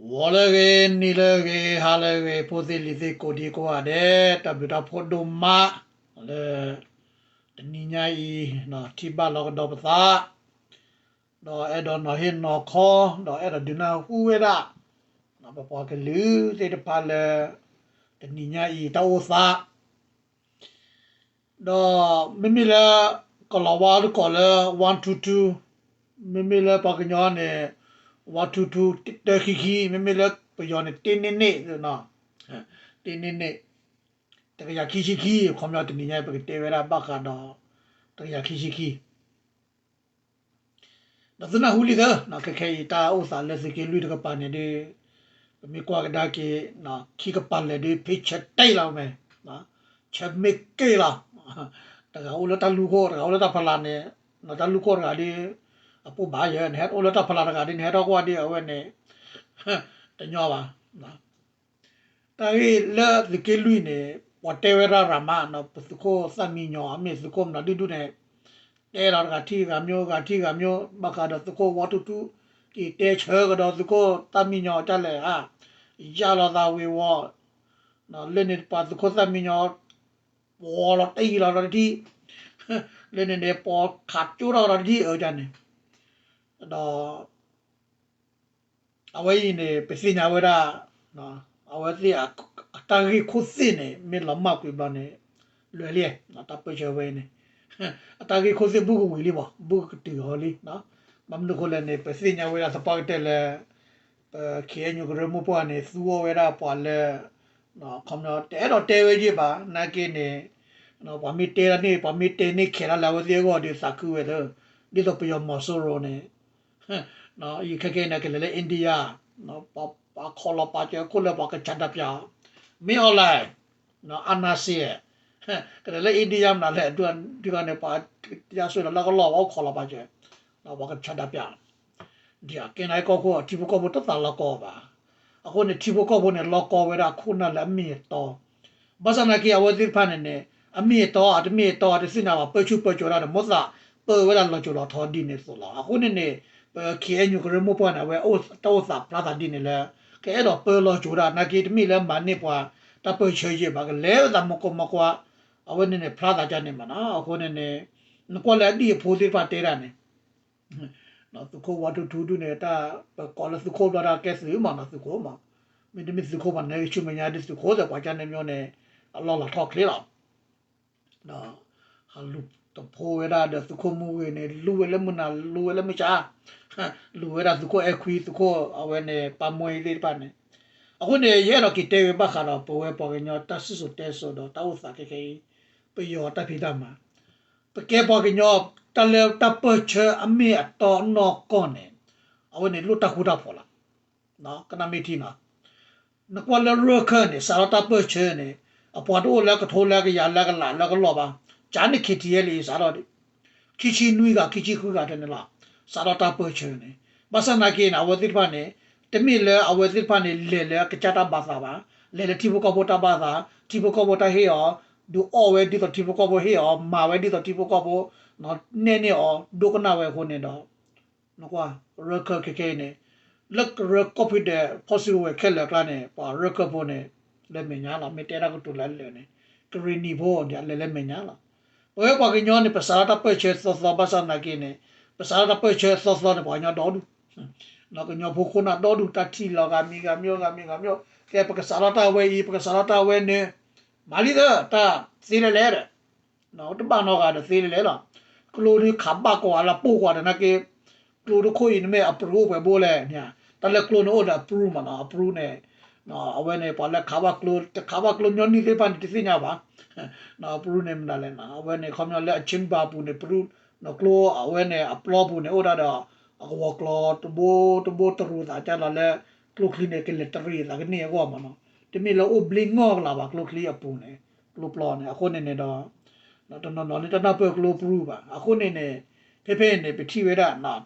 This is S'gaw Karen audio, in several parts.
ဂီၤလၢအဂ့ၤ, နံၤလၢအဂ့ၤ, ဟါလၢအဂ့ၤ, ဖိသ့ၣ်လံၤသ့ၣ်ကိးဒံကိးဂၤဒဲး, တၢ်ဘျုးတၢ်ဖှိၣ်ဒိၣ်မးလၢ တနံၤညါအံၤ ထံၣ်ဘၣ်လီၤကဒီးပသး, ဒီးအဲၣ်ဒိးနီၤဟ့ၣ်နီၤခီ, ဒီးအဲၣ်ဒိးဒုးနၢ်ဟူဝဲဒၣ် ပပှၤကလုာ်သ့ၣ်တဖၣ်လၢ တနံၤညါအံၤတၢ်အိၣ်သး ဒီးမ့မ့ၢ်လၢ ကလီၤဝါတကိးလၢ one two two, မ့မ့ၢ်လၢပှၤကညီန့ၣ် one two two တၢခံခံ, မ့မ့ၢ်လၢပယီၤန့ၣ် တ့န့ၢ်န့ၢ်, တ့န့ၢ်န့ၢ်, တကယၤခံဆံခံ, ခီပညီတနံၤညါပကတဲဝဲဒၣ်ဘၣ်ဃးဒီး တကယၤခံဆံခံ ဒီးသုနၢ်ဟူလံသၢ, ခဲခဲအံၤတၢ်အိၣ်သးလၢသုးက့လွံၢ်တကပၤန့ၣ်ဒီး ပမ့ၢ်ကွၢ်ကဒါက့ၤ ခံကပၤလၢာ်ဒီး ဖ့ဆၢတဲလီၤမဲာ်, ဆၢမ့ၢ်က့ၢ်လီၤ, တဂၤအိၣ်လၢတၢ်လူၢ်ခိၣ် တဂၤအိၣ်လၢတၢ်ဖီလာ်န့ၣ်, တၢ်လူၢ်ခိၣ်တဂၤဒီး အပိၢ်ဘၣ်ယဲ, နဟဲအိၣ်လၢတၢ်ဖီလာ်တဂၤဒီး နဟဲထီၣ်ကွၢ်ဒီးအဝဲန့ၣ် တညီဘၣ် တၢ်ဂ့ၢ်လၢသုးက့လွံၢ်န့ၣ် ပှၤတဲဝဲဒၣ်ရၤမး, ပသုးခိၣ်သၣ်မံညီၤ အမ့ၢ်သုးခိၣ်မနုၤဒုဒုန့ၣ် တဲလီၤတဂၤထံၣ်ဂၤမျိၢ် ဂၤထံၣ်ဂၤမျိၢ် ဘၣ်ဃးဒီးသုးခိၣ်ဝါထူထူ က့ၤတဲဆၢကဒီးသုးခိၣ်သၣ်မံညီၤဒ်လဲၣ်ဧါ, ယၢ်လီၤသးဝ့ၤဝီၤ, လၢန့ၣ်ပှၤသုးခိၣ်သၣ်မံညီၤ ပှီၤလီၤတံၢ်လီၤဒီးတထံၣ်, လၢန့ၣ်န့ၣ် ပှၤခးကၠိထီၣ်ဒီးတထံၣ်အၢန့ၣ်, ဒီး အဝဲအံၤန့ၣ် ပသ့ၣ်ညါဝဲဒၣ် အဝဲသ့ၣ်အတၢ်ဂ့ၢ်ခိၣ်သ့ၣ်န့ၣ် မ့ၢ်လီၤမၢ်ကွံာ်ဘျီန့ၣ် လွဲၤလံ, တၢ်ပၢၢ်ဆၢဝဲအံၤန့ၣ် အတၢ်ဂ့ၢ်ခိၣ်သ့ၣ်ဘူၣ်ကဝံၤလံမး ဘူၣ်ကတုၤအီၤလံ, ဘၣ်မနုၤအဃိလဲၣ်န့ၣ် ပသ့ၣ်ညါဝဲဒၣ်သပှၢ်ကတၢၢ်လၢ ပ ခ့ၣ်အဲၣ်ယူၣ် ကရၢမိၢ်ပှၢ်န့ၣ် သူအီၤဝဲဒၣ်ပှၤလၢ ခီပညီတအဲၣ်ဒိးတဲဝဲယဲၢ်ဘၣ် နာ်က့န့ၣ် ပှၤမ့ၢ်တဲဒၣ်န့ၣ် ပှၤမ့ၢ်တဲန့ၢ်ခဲးဒၣ်လၢအဝဲသ့ၣ်အဂီၢ်ဒီးသးခုဝဲလၢ ဒ်သိးပယီၤမီၤစိရိၤန့ၣ် ယခဲကဲန့ၣ် ကလဲၤလၢ India ပှၤခိးလီၤပာ်စၢၤခိၣ်လၢပှၤကဆန္ဒပြ မ့ၢ်အီၤလဲၣ် အနၢ်စ့ၢ် ကလဲၤလၢ India မနုၤလဲၣ် ဒုးဂၤန့ၣ် ပှၤ တရားစွဲ လီၤလၢကလီၢ် ပှၤခိးလီၤပာ်စၢၤ ပှၤကဆန္ဒပြ ဒ်ကဲန့ၣ်ကီၢ်ခိၣ် ထံဖိကီၢ်ဖိတသးလီၤကီဘၣ်. အဃိန့ၣ် ထံဖိကီၢ်ဖိန့ၣ် လီၤကီဝဲဒၣ်ခိၣ်နၢ်လၢအမ့ၢ်အတီ ဘၣ်ဆၣ်နာ်က့ အဝဲသ့ၣ်တဖၣ်န့ၣ်န့ၣ် အမ့ၢ်အတီ အတမ့ၢ်အတီ တသ့ၣ်ညါဘၣ် ပၢဆူၣ်ပၢစိးဒၣ်န့ၣ် မိၣ်သးပၢဝဲဒၣ်လီၤစိၤလီၤထီဒ်န့ၣ်အသိးလီၤ. အဃိန့ၣ်န့ၣ် ပ ခ့ၣ်အဲၣ်ယူၣ် ကရၢမိၢ်ပှၢ်န့ၣ် အဝဲတၢ်အိၣ်သးဖျါသးဒ်န့ၣ်လၢ ကအဲၣ်ဒိးပၢလီၤစိၤဒၣ် နာ်က့တမ့ၢ်လၢမၤန့ၢ်ပှၤတၢ်ပၢၢ်ဆၢယဲၢ်ဘၣ် ကလဲၤဝဲသးမီၢ်ကီၢ်မီၢ်ကွၢ် အဝဲန့ၣ်န့ၣ် ဖျါသးကန့ၣ်မးနီၤ. အဃိန့ၣ်န့ၣ် နကွၢ်လၢအဒံၣ်အဖိသ့ၣ်တဖၣ်တဲဒၣ်န့ၣ် သုးခိၣ်ဝါထူထူဒုန့ၣ် တၢ်ပကိးလၢသုးခိၣ်ဘျီတၢ်ကဲသုးမးနီၤ သုးခိၣ်မး မ့တမ့ၢ်သုးခိၣ်ဘၣ် နကဆူမဲာ်ညါဒ်သုးခိၣ်သ့ၣ်ပှၤကန့ၣ်မ့ၢ်န့ၣ် အလီၢ်လၤထီၣ်ချ့လီၤ. ဒီးဟးလူၤတဖိဝဲဒၣ်ဒီးသုးခိၣ်မူဂ့ၤန့ၣ် လူၤဝဲလၢမုၢ်နၤ လူၤဝဲလၢမုၢ်ဆါ လူၤဝဲဒၣ်သုးခိၣ်အဲၣ်ခွံ သုးခိၣ်အဝဲန့ၣ် ပၢ်မွဲအံၤသ့ၣ်တဖၣ်န့ၣ် အဃိန့ၣ် ယအဲၣ်ဒိးက့ၤတဲဝဲဘၣ်ဃးဒီး ပဝဲပှၤကညီတၢ်စံၣ်စိၤတဲစိၤဒီးတၢ်အိၣ်သးခဲခဲအံၤ ပယီၤတၢ်ဖံးတၢ်မၤ ပကဲပှၤကညီ တၢ်လၢတၢ်ပၢၢ်ဆၢအမ့ၢ်အတီနီၢ်ကီၢ်န့ၣ် အဝဲန့ၣ်လိၣ်တၢ်ဃူတၢ်ဖိးလီၤ. ကနၣ်မ့ၢ်ထံနီၤ နကွၢ်လၢရၢၢ်ခၢၣ်န့ၣ် စးထီၣ်တၢ်ပၢၢ်ဆၢန့ၣ် အပှၤတအိၣ်လၢကထိလၢကယၤလၢကလးလၢကလီၢ်ဘၣ် ကန့ၣ် ခံထံၣ်ယဲလံ စးထီၣ် ခံဆံနွံဂၤ ခံဆံဃုဂၤထဲန့ၣ်လီၤ. စးထီၣ်တၢ်ပၢၢ်ဆၢန့ၣ် ဘၣ်ဆၣ်နာ်က့န့ၣ် အဝဲသ့ၣ်တဖၣ်န့ၣ် တမ့ၢ်လၢအဝဲသ့ၣ်တဖၣ်န့ၣ် လဲၤလၢအကစၢ်တၢ်ဘၣ်သးဘၣ် လဲၤလၢထံဖိကီၢ်ဖိတၢ်ဘၣ်သး ထံဖိကီၢ်ဖိတၢ်ဟ့ၣ်အီၤ ဒုးအီၣ်ဝဲဒ်သိးထံဖိကီၢ်ဖိဟ့ၣ်အီၤ မၤဝဲဒ်သိးထံဖိကီၢ်ဖိ နဲၣ်န့ၢ်အီၤ ဒိကနၣ်ဝဲအဃိန့ၣ်ဒီး နကွၢ် ရၢၢ်ခၢၣ်ခဲခဲအံၤန့ၣ် လၢကရၢကီၢ်ဖုဒဲး ဖီၣ်စုကဝဲၤခဲလၢာ်အကျါန့ၣ် ပှၤရၢၢ်ခၢၣ်ဖိန့ၣ် လၢမဲာ်ညါလီၤ မ့ၢ်တဲတၢ်ကတိၤလၢအလၢာ်န့ၣ် ကရ့ၣ်နံၤဖိန့ၣ် အလဲၤလၢမဲာ်ညါလီၤ. ပဝဲပှၤကညီန့ၣ် ပစးထီၣ်တၢ်ပၢၢ်ဆၢသီသီဘၣ်ဆၣ်သနာ်က့န့ၣ် ပစးထီၣ်တၢ်ပၢၢ်ဆၢသီသီန့ၣ် ပှၤကညီဒီဒူၣ် ကညီဖိခိၣ်နၢ်ဒီဒူၣ် တၢ်ထံၣ်လီၤဂၤမံၤဂၤမျိၢ်ဂၤမံၤဂၤမျိၢ် ကဲပကစးထီၣ်တၢ်ဝဲအံၤ ပကစးထီၣ်တၢ်ဝဲန့ၣ် မၤလံသၢ တၢ်သ့လဲၣ်လဲၣ်ဒီး တဘၣ်နီတဂၤဒီးသ့လဲၣ်လဲၣ်လီၤ. ကျိဒုးခးဘၣ်ကွၢ်လၢပိၢ်ကွၢ်ဒီးနာ်က့ ကျိတခိၣ်အံၤန့ၣ်မ့ၢ်အပြူအိၣ်ပှဲၤဘိလဲၣ်န့ၣ် တၢ်လၢကျိန့ၣ်အိၣ်ဒီးအပြူမးနီၤ အပြူန့ၣ် အဝဲန့ၣ် ပှၤလၢခးဘၣ်ကျိ တခးဘၣ်ကျိညီနုၢ်သ့ၣ်တဖၣ်န့ၣ် တသ့ၣ်ညါဘၣ် အပြူန့ၣ်မနုၤလဲၣ် အဝဲန့ၣ် ခီပညီလၢအဆ့ဘၣ်ပူၤန့ၣ် ပြူ ကျိအဝဲန့ၣ် အပျီပူၤန့ၣ် အိၣ်ဒၣ်ဒီး အကဝီၤကျီတဘိတဘိတရူးသးကၢ်လီၤလၢ ကျိချံန့ၣ် ကလဲၤတရံးသးကန့ၢ်အဂီၢ်မးနီၤ တမ့ၢ်လၢအိၣ်ဘျ့ငီၢ်ကလာ်ဘၣ် ကျိချံအပူၤန့ၣ် ကျိပျီန့ၣ် အဃိန့ၣ်န့ၣ်ဒီး တနီၤနီၤန့ၣ် တနၢ်ပၢၢ်ကျိပြူဘၣ် အဃိန့ၣ်န့ၣ် ဖဲဖဲအံၤန့ၣ် ပထံၣ်ဝဲဒၣ် တၢ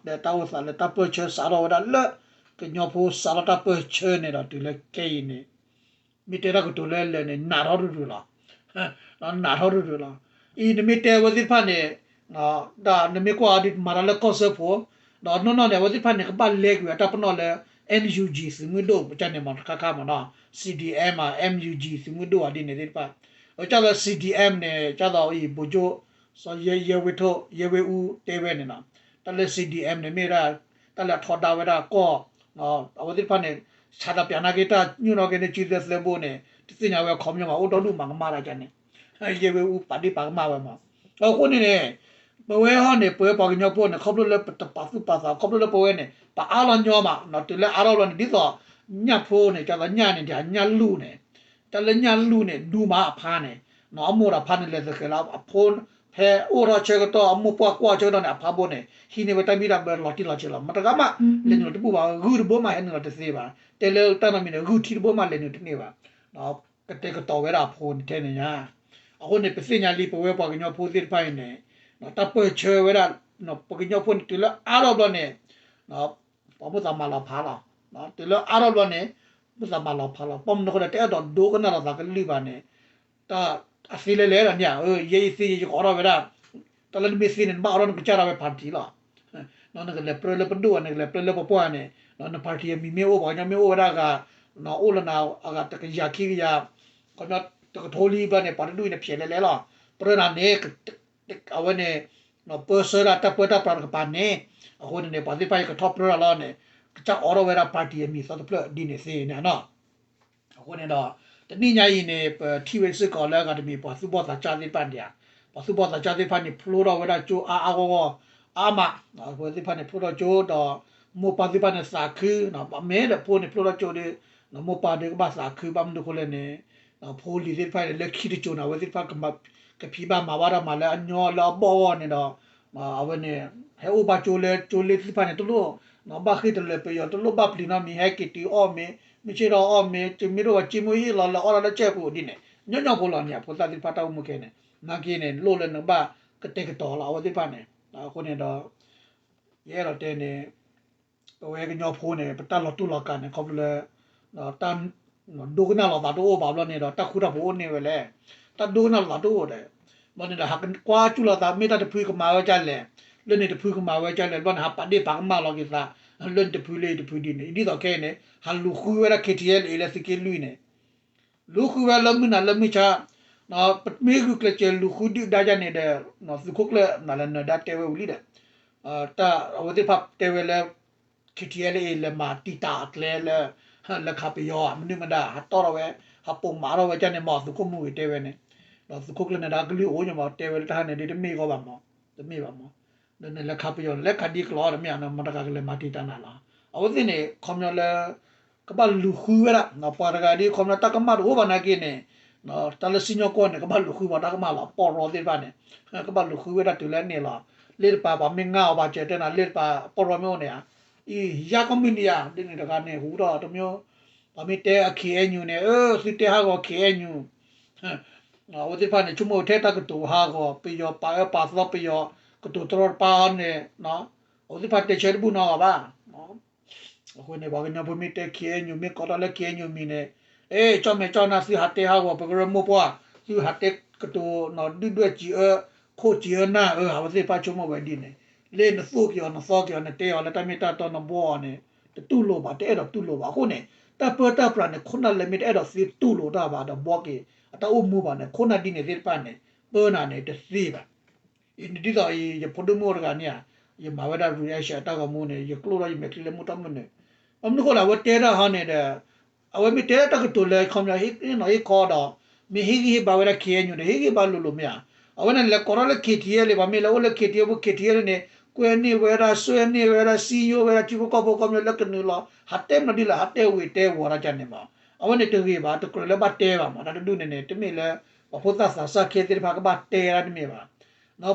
်အိၣ်သးလၢတၢ်ပၢၢ်ဆၢစးထီၣ်ဝဲဒၣ်လၢ ကညီဖိစးထီၣ်တၢ်ပၢၢ်ဆၢန့ၣ်ဒီး တုၤလၢခဲအံၤန့ၣ် မ့ၢ်တဲတၢ်ကတိၤလၢလၢာ်န့ၣ် နးထီၣ်ရုၢ်ရုၢ်လီၤ နးထီၣ်ရုၢ်ရုၢ်လီၤ အံၤနမ့ၢ်တဲအဝဲသ့ၣ်တဖၣ်န့ၣ် ဒီးနမ့ၢ်ကွၢ်အီၤဒ်မၤတၢ်လၢကီၢ်စၢဖှိၣ် ဒီးနီၢ်နီၢ်န့ၣ် အဝဲသ့ၣ်တဖၣ်န့ၣ် ကဘၣ်လဲကွံာ်အတၢ်ပနီၣ်လၢ NUG သုးမုၢ်ဒိၣ် ပကန့ၣ်မ့ၢ်တခါခါမ့ၢ်နီၤ CDM မ့ၢ် NUG သုးမုၢ်ဒိၣ်အဒ်န့ၣ်သ့ၣ်တဖၣ် အကၢ်လၢ CDM န့ၣ် ကၢ်သိးအံၤ ဗိုလ်ချုပ် စီၤယဲ ယဲဝ့ထိ ယဲဝ့အူ တဲဝဲန့ၣ်နီၤ တၢ်လၢ CDM န့ၣ်မ့ၢ်ဒၣ် တၢ်လၢအထီဒါဝဲဒၣ်ကီၢ် အဝဲသ့ၣ်တဖၣ်န့ၣ် ဆးဒးပၠးနာ်က့ တၢ်ညိၣ်နီၣ်က့ၤန့ၣ် ကံသၢသၢဘိန့ၣ် တသ့ၣ်ညါဝဲခီပညီမး အိၣ်ဒီဒူၣ်မးကမၣ်ဒၣ်ကန့ၣ် ယဲဝ့အူပာ်ဒ့ၣ်ပာ်ကမၣ်ဝဲမး အဃိန့ၣ်န့ၣ် ပဝဲဟီန့ၣ် ပဝဲပှၤကညီဖိန့ၣ် ခီဖျိလၢပတပာ်သူၣ်ပာ်သး ခီဖျိလၢပဝဲန့ၣ် ပအါလီၤညီမး တုၤလၢအါထီၣ်ဘျီန့ၣ် ဒ်သိး ညၣ်ဖိန့ၣ် ကၢ်သိးညၣ်န့ၣ် ဒ်ညၣ်လူၢ်န့ၣ် တၢ်လၢညၣ်လူၢ်န့ၣ် ဒူမးအဖါန့ၣ် အမိၢ်ဒီးဖါန့ၣ်လဲၤသဃဲၤလီၤ အဖိ ဖဲအိၣ်ထီၣ်ဆၢကတီၢ် အမိၢ်ပှၢ်ကွၢ်ဆၢကတီၢ်န့ၣ် အဖါဘိန့ၣ် ဟံးန့ၢ်ဝဲတၢ်ဘံၣ်တၢ်ဘၢလီၤတံၢ်လီၤဆဲးလီၤ မတဂၤမး လဲၤနုာ်လီၤတဘူၣ်ဘၣ် ဂုၢ်တဘိမးဟဲနုာ်လီၤတသ့ဘၣ် တဲလၢတၢ်နီတမံၤန့ၣ် ဂုၢ်ထံတဘိမးလဲၤနုာ်တန့ၢ်ဘၣ် ကတဲာ်ကတီၤဝဲဒၣ်အဖိန့ၣ်ထဲန့ၣ်ညါ အဃိန့ၣ် ပသ့ၣ်ညါလံ ပဝဲပှၤကညီဖိသ့ၣ်တဖၣ်အံၤန့ၣ် တၢ်ပၢၢ်ဆၢဝဲဒၣ် ပကညီဖိန့ၣ် တုၤလၢအါထီၣ်ဘျီန့ၣ် ပှၤမိၣ်သးမၤလီၤဖးလီၤ တုၤလၢအါထီၣ်ဘျီန့ၣ် မိၣ်သးမၤလီၤဖးလီၤ ဘၣ်မနုၤအဃိဒီး တအဲၣ်ဒိးဒိကနၣ်လိာ်သးကလုၢ်ဘၣ်န့ၣ် တၢ်အသ့လဲၤလဲၤဒီးန့ၣ် ယဲယသ့ယဲယကအိးထီၣ်ဝဲဒၣ် တၢ်လၢနမ့ၢ်သ့န့ၣ် နဘၣ်အိးထီၣ်နကစၢ်ဒၣ်ဝဲ party လီၤ နကလဲၤပြၢလၢပဒိၣ် နကလဲၤပြၢလၢပပှၢ်န့ၣ် န party အမံၤမ့ၢ်အိၣ် ပှၤကညီမ့ၢ်အိၣ်ဝဲဒၣ်ဂၤ အိၣ်လၢနအဂၤတကယၤခံကယၤ ခီပညီတကထိလံဘျီန့ၣ် ပှၤတဒူၣ်အံၤန့ၣ် ဖျဲးလဲၤလဲၤလီၤ ပြၢနၤန့ၣ် အဝဲန့ၣ် ပၢဆှၢဒၣ်တၢ်ပၢတၢ်ပြးတကပၤန့ၣ် အဃိန့ၣ်န့ၣ် ပှၤသ့ၣ်တဖၣ်အံၤကထီၣ်ပြၢတၢ်လီၤန့ၣ် ကစၢ်အိးထီၣ်ဝဲဒၣ် party အမံၤသီတဖျၢၣ်ဒ်န့ၣ်သ့န့ၣ်နီၤ အဃိန့ၣ်ဒီး တနံၣ်ညါအံၤန့ၣ် ပထံၣ်ဝဲစ့ၢ်ကီးလၢအဂၤတမံၤ ပှၤသူၣ်ဘီၣ်သးစၢ်သ့ၣ်တဖၣ်န့ၣ်ဧါ ပှၤသူၣ်ဘီၣ်သးစၢ်သ့ၣ်တဖၣ်န့ၣ် ဖျိထီၣ်ဝဲဒၣ်ကၠိအါအါဂီၢ်ဂီၢ် အါမး အဝဲသ့ၣ်တဖၣ်န့ၣ် ဖျိထီၣ်ကၠိဒီး မိၢ်ပၢ်သ့ၣ်တဖၣ်န့ၣ် သးခု မ့ၢ်ဒီးဖိန့ၣ်ဖျိထီၣ်ကၠိဒီး မိၢ်ပၢ်ဒီးကဘၣ်သးခု ဘၣ်မနုၤအဃိလဲၣ်န့ၣ် ဖိလံၤသ့ၣ်တဖၣ်န့ၣ် လၢခံတကၠိန့ၣ် အဝဲသ့ၣ်တဖၣ် ကဖံးဘၣ်မၤဘၣ်တၢ်မၤလၢအညီလၢအဘီၣ်ဂီၢ်န့ၣ်ဒီး အဝဲန့ၣ် ဟဲအိၣ်ဘၣ်ကၠိလၢကၠိလ့သ့ၣ်တဖၣ်န့ၣ် တလိၣ် ဘၣ်ဃ့ၢ်တလၢာ်ပယီၤ တလိၣ်ဘၣ်ပျံၤနီတမံၤ ဟဲက့ၤတုၤအီၣ်မ့ၤ မ့ၢ်ဆ့ၣ်ထီၣ်အီၣ်မ့ၤ မ့ၢ်ဒိၣ်ဝဲက့မ့ၢ်ဟ့ၣ်လီၤလၢအီၣ်လီၤလၢကဲၢ်ပူၤဒ်န့ၣ် ညီညီဖိလီၤန့ၣ် ဖိသၣ်သ့ၣ်တဖၣ်တၢ်အိၣ်မူခဲန့ၣ် နာ်က့န့ၣ် လိၣ်လၢနကဘၣ်ကတဲာ်ကတီၤလီၤ အဝဲသ့ၣ်တဖၣ်န့ၣ် အဃိန့ၣ်ဒီး ယအဲၣ်ဒိးတဲန့ၣ် ပဝဲကညီဖိန့ၣ် ပတၢ်လီၤတူၢ်လီၤကာ်န့ၣ် ခီဖျိလၢ တၢ် ဒိကနၣ်လိာ်သးတအိၣ်ဘၣ်ဘျီန့ၣ်ဒီး တၢ်ဃူတၢ်ဖိးအိၣ်န့ၢ်ဝဲလဲၣ်. တၢ်ဒိကနၣ်လိာ်သးတအိၣ်ဒီး ဘျီန့ၣ်ဒီး ဟးကွၢ်စူၣ်လိာ်သး မ့ၢ်တၢ်တဖုကမၤဝဲဒ်လဲၣ်, လၢန့ၣ်တဖုကမၤဝဲဒ်လဲၣ်, ဘျီန့ၣ် ဟးပာ်ဒ့ၣ်ပာ်ကမၣ်လီၤက့ၤသး လၢန့ၣ်တဖုလၢအံၤတဖုဒ်န့ၣ် ဒ်သိးခဲအံၤန့ၣ် ဟးလူၤဃုဝဲဒၣ် ခ့ထံအဲလ်အ့ လၢသုးက့လွံၢ်န့ၣ် လူၤဃုဝဲလၢမုၢ်နၤလၢမုၢ်ဆါ, ပမ့ၢ်ဂုာ်ကျဲးစၢးလူၤဃုဒုၣ်ဒါဒ်န့ၣ်ဒီး သုးခိၣ်ကျၢၢ် နၤလၢနၢၤဒါတဲဝဲဝံၤလံဒီး တၢ်အဝဲသ့ၣ်တဖၣ်တဲဝဲလၢ ခ့ထံအဲလ်အ့ လဲၤမၤတံာ်တာ်အကျဲလၢ လၢခးပယီၤ မနုၤမတၤ ဟးတီၢ်ထီၣ်ဝဲ ဟးပိာ်မၤထီၣ်ဝဲဒ်န့ၣ်မး သုးခိၣ်မူဂ့ၤတဲဝဲန့ၣ်, ဒီးသုးခိၣ်ကျၢၢ်နၢၤဒါကလုၢ်အိၣ်ညီမး တဲဝဲလၢတၢ်ဟါန့ၣ် ဒ်တမ့ၢ်ဂီၢ်ဘၣ်မး, တမ့ၢ်ဘၣ်မး, ဒီးနလဲၤခးပယီၤန့ၣ် လဲၤခးဒ်ကလီတမ့ၢ်ဧါ, မတၤဂၤကလဲၤမၤတံာ်တာ်နၤလီၤ. အဝဲသ့ၣ်န့ၣ် ခီပညီလၢ ကဘၣ်လူၤဃုဝဲဒၣ် ပှၤတဂၤဒ်ခီပညီတၢ်ကမၣ်တအိၣ်ဘၣ်နာ်က့န့ၣ် တၢ်လၢစံၣ်ညီၣ်ကွီၢ်န့ၣ် ကဘၣ်လူၤဃုပှၤတၢ်ကမၣ်လီၤ. ပီၢ်ရီသ့ၣ်တဖၣ်န့ၣ် ကဘၣ်လူၤဃုဝဲဒၣ်တုၤလၢန့ၣ်လီၤ. လ့တပၤ ပှၤမ့ၢ်ငါအီၤဘၣ်စၢၤတဲနၤ လ့တပၤ ပီၢ်ရီမ့ၢ်အိၣ်န့ၣ်ဧါ, အံၤ ယါကီၢ်မုၢ်နံၤဧါ, ဒ်န့ၣ်တဂၤန့ၣ် ဟူထီၣ်တမံၤ, ပှၤမ့ၢ်တဲ ခ့အဲၣ်ယူၣ် န့ၣ် အၢ သုတဲဟးဂီၤ ခ့အဲၣ်ယူၣ် အဝဲသ့ၣ်တဖၣ်န့ၣ် ဆိကမိၣ်ထဲတၢ်ကတိၤဟးဂီၤ ပယီၤပာ်အၢပာ်သီပယီၤ ကတိၤတရီတပါန့ၣ် အဝဲသ့ၣ်တဖၣ်တဲဆၢတဘူၣ်နီတဂၤဘၣ်. အဃိန့ၣ် ပှၤကညီဖိမ့ၢ်တဲ ခ့အဲၣ်ယူၣ် မ့ၢ်ကိးထီၣ်လၢ ခ့အဲၣ်ယူၣ် မံၤန့ၣ် အ့ ကၠီၣ်မဲာ်ကၠီၣ်နၢ် သုဟးတဲဟးဂီၤ ပကရၢမိၢ်ပှၢ် သုဟးတဲကတိၤ ဒုၣ်ဒွဲၣ်စံးအၢ ခိၣ်စံးအၢနၢ်အၢ အဝဲသ့ၣ်တဖၣ်ဆိကမိၣ်ဝဲဒ်န့ၣ်, လၢနသိၣ်က့ၤအီၤ နသီက့ၤအီၤ နတဲအီၤလၢတၢ်မ့ၢ်တၢ်တီ နဘှီအီၤန့ၣ် တတူၢ်လိာ်ဘၣ် တအဲၣ်ဒိးတူၢ်လိာ်ဘၣ်. အဃိန့ၣ် တၢ်ပၢတၢ်ပြးန့ၣ် ခိၣ်နၢ်လၢမ့ၢ်တအဲၣ်ဒိးသ့တူၢ်လိာ်တၢ်ဘၣ်ဒီး ဘှီက့ၤ အတၢ်အိၣ်မူဘၣ်န့ၣ် ခိၣ်နၢ်ဒ်န့ၣ်သ့ၣ်တဖၣ်န့ၣ် ပၢနၤန့ၣ် တသ့ဘၣ်. အံၤန့ၣ်ဒ်သိးအံၤ ယဖိဒိၣ်မုၣ်တဂၤန့ၣ်ဧါ, ယမၤဝဲဒၣ် reaction အတၢ်ဂီၤမူန့ၣ် ယကျိၣ်ထီၣ်ယမဲာ်ချံလၢမုၢ်ထီၣ်မုၢ်နုာ်, ဘၣ်မနုၤအဃိလဲၣ် အဝဲတဲတၢ်ဟီန့ၣ်ဒီး အဝဲမ့ၢ်တဲတၢ်ကတိၤလၢခီပညီဟ့ၣ်နီၤဟ့ၣ်ခီဒီး မ့ၢ်ဟ့ၣ်ဂံၢ်ဟ့ၣ်ဘါဝဲဒၣ် ခ့အဲၣ်ယူၣ် န့ၣ် ဟ့ၣ်ဂံၢ်ဟ့ၣ်ဘါလိၤလိၤမ့ၢ်ဧါ. အဝဲန့ၣ်လဲၤကိးထီၣ်လၢ ခ့ထံအဲလ်အ့ ပှၤမ့ၢ်လဲၤအိၣ်လၢ ခ့ထံအဲလ်အ့ ပူၤ ခ့ထံအဲလ်အ့န့ၣ် ကွဲန့ၢ်ဝဲဒၣ် စွဲန့ၢ်ဝဲဒၣ် စံယိၣ်ဝဲဒၣ် ထံဖိကီၢ်ဖိခီပညီလၢကနုာ်လီၤ ဟးတဲမနုၤဒ်လဲၣ် ဟးတဲဝ့ၤတဲဝီၤတၢ်ကန့ၣ်မး. အဝဲန့ၣ်တဂ့ၤဘၣ် တကြၢးလၢဘၣ်တဲဘၣ်မး တၢ်တဒူၣ်န့ၣ်န့ၣ် တမ့ၢ်လၢ ပှၤဖိသၣ်သးစၢ်ခဲသ့ၣ်တဖၣ်ကဘၣ်တဲတၢ်တမ့ၢ်ဘၣ်.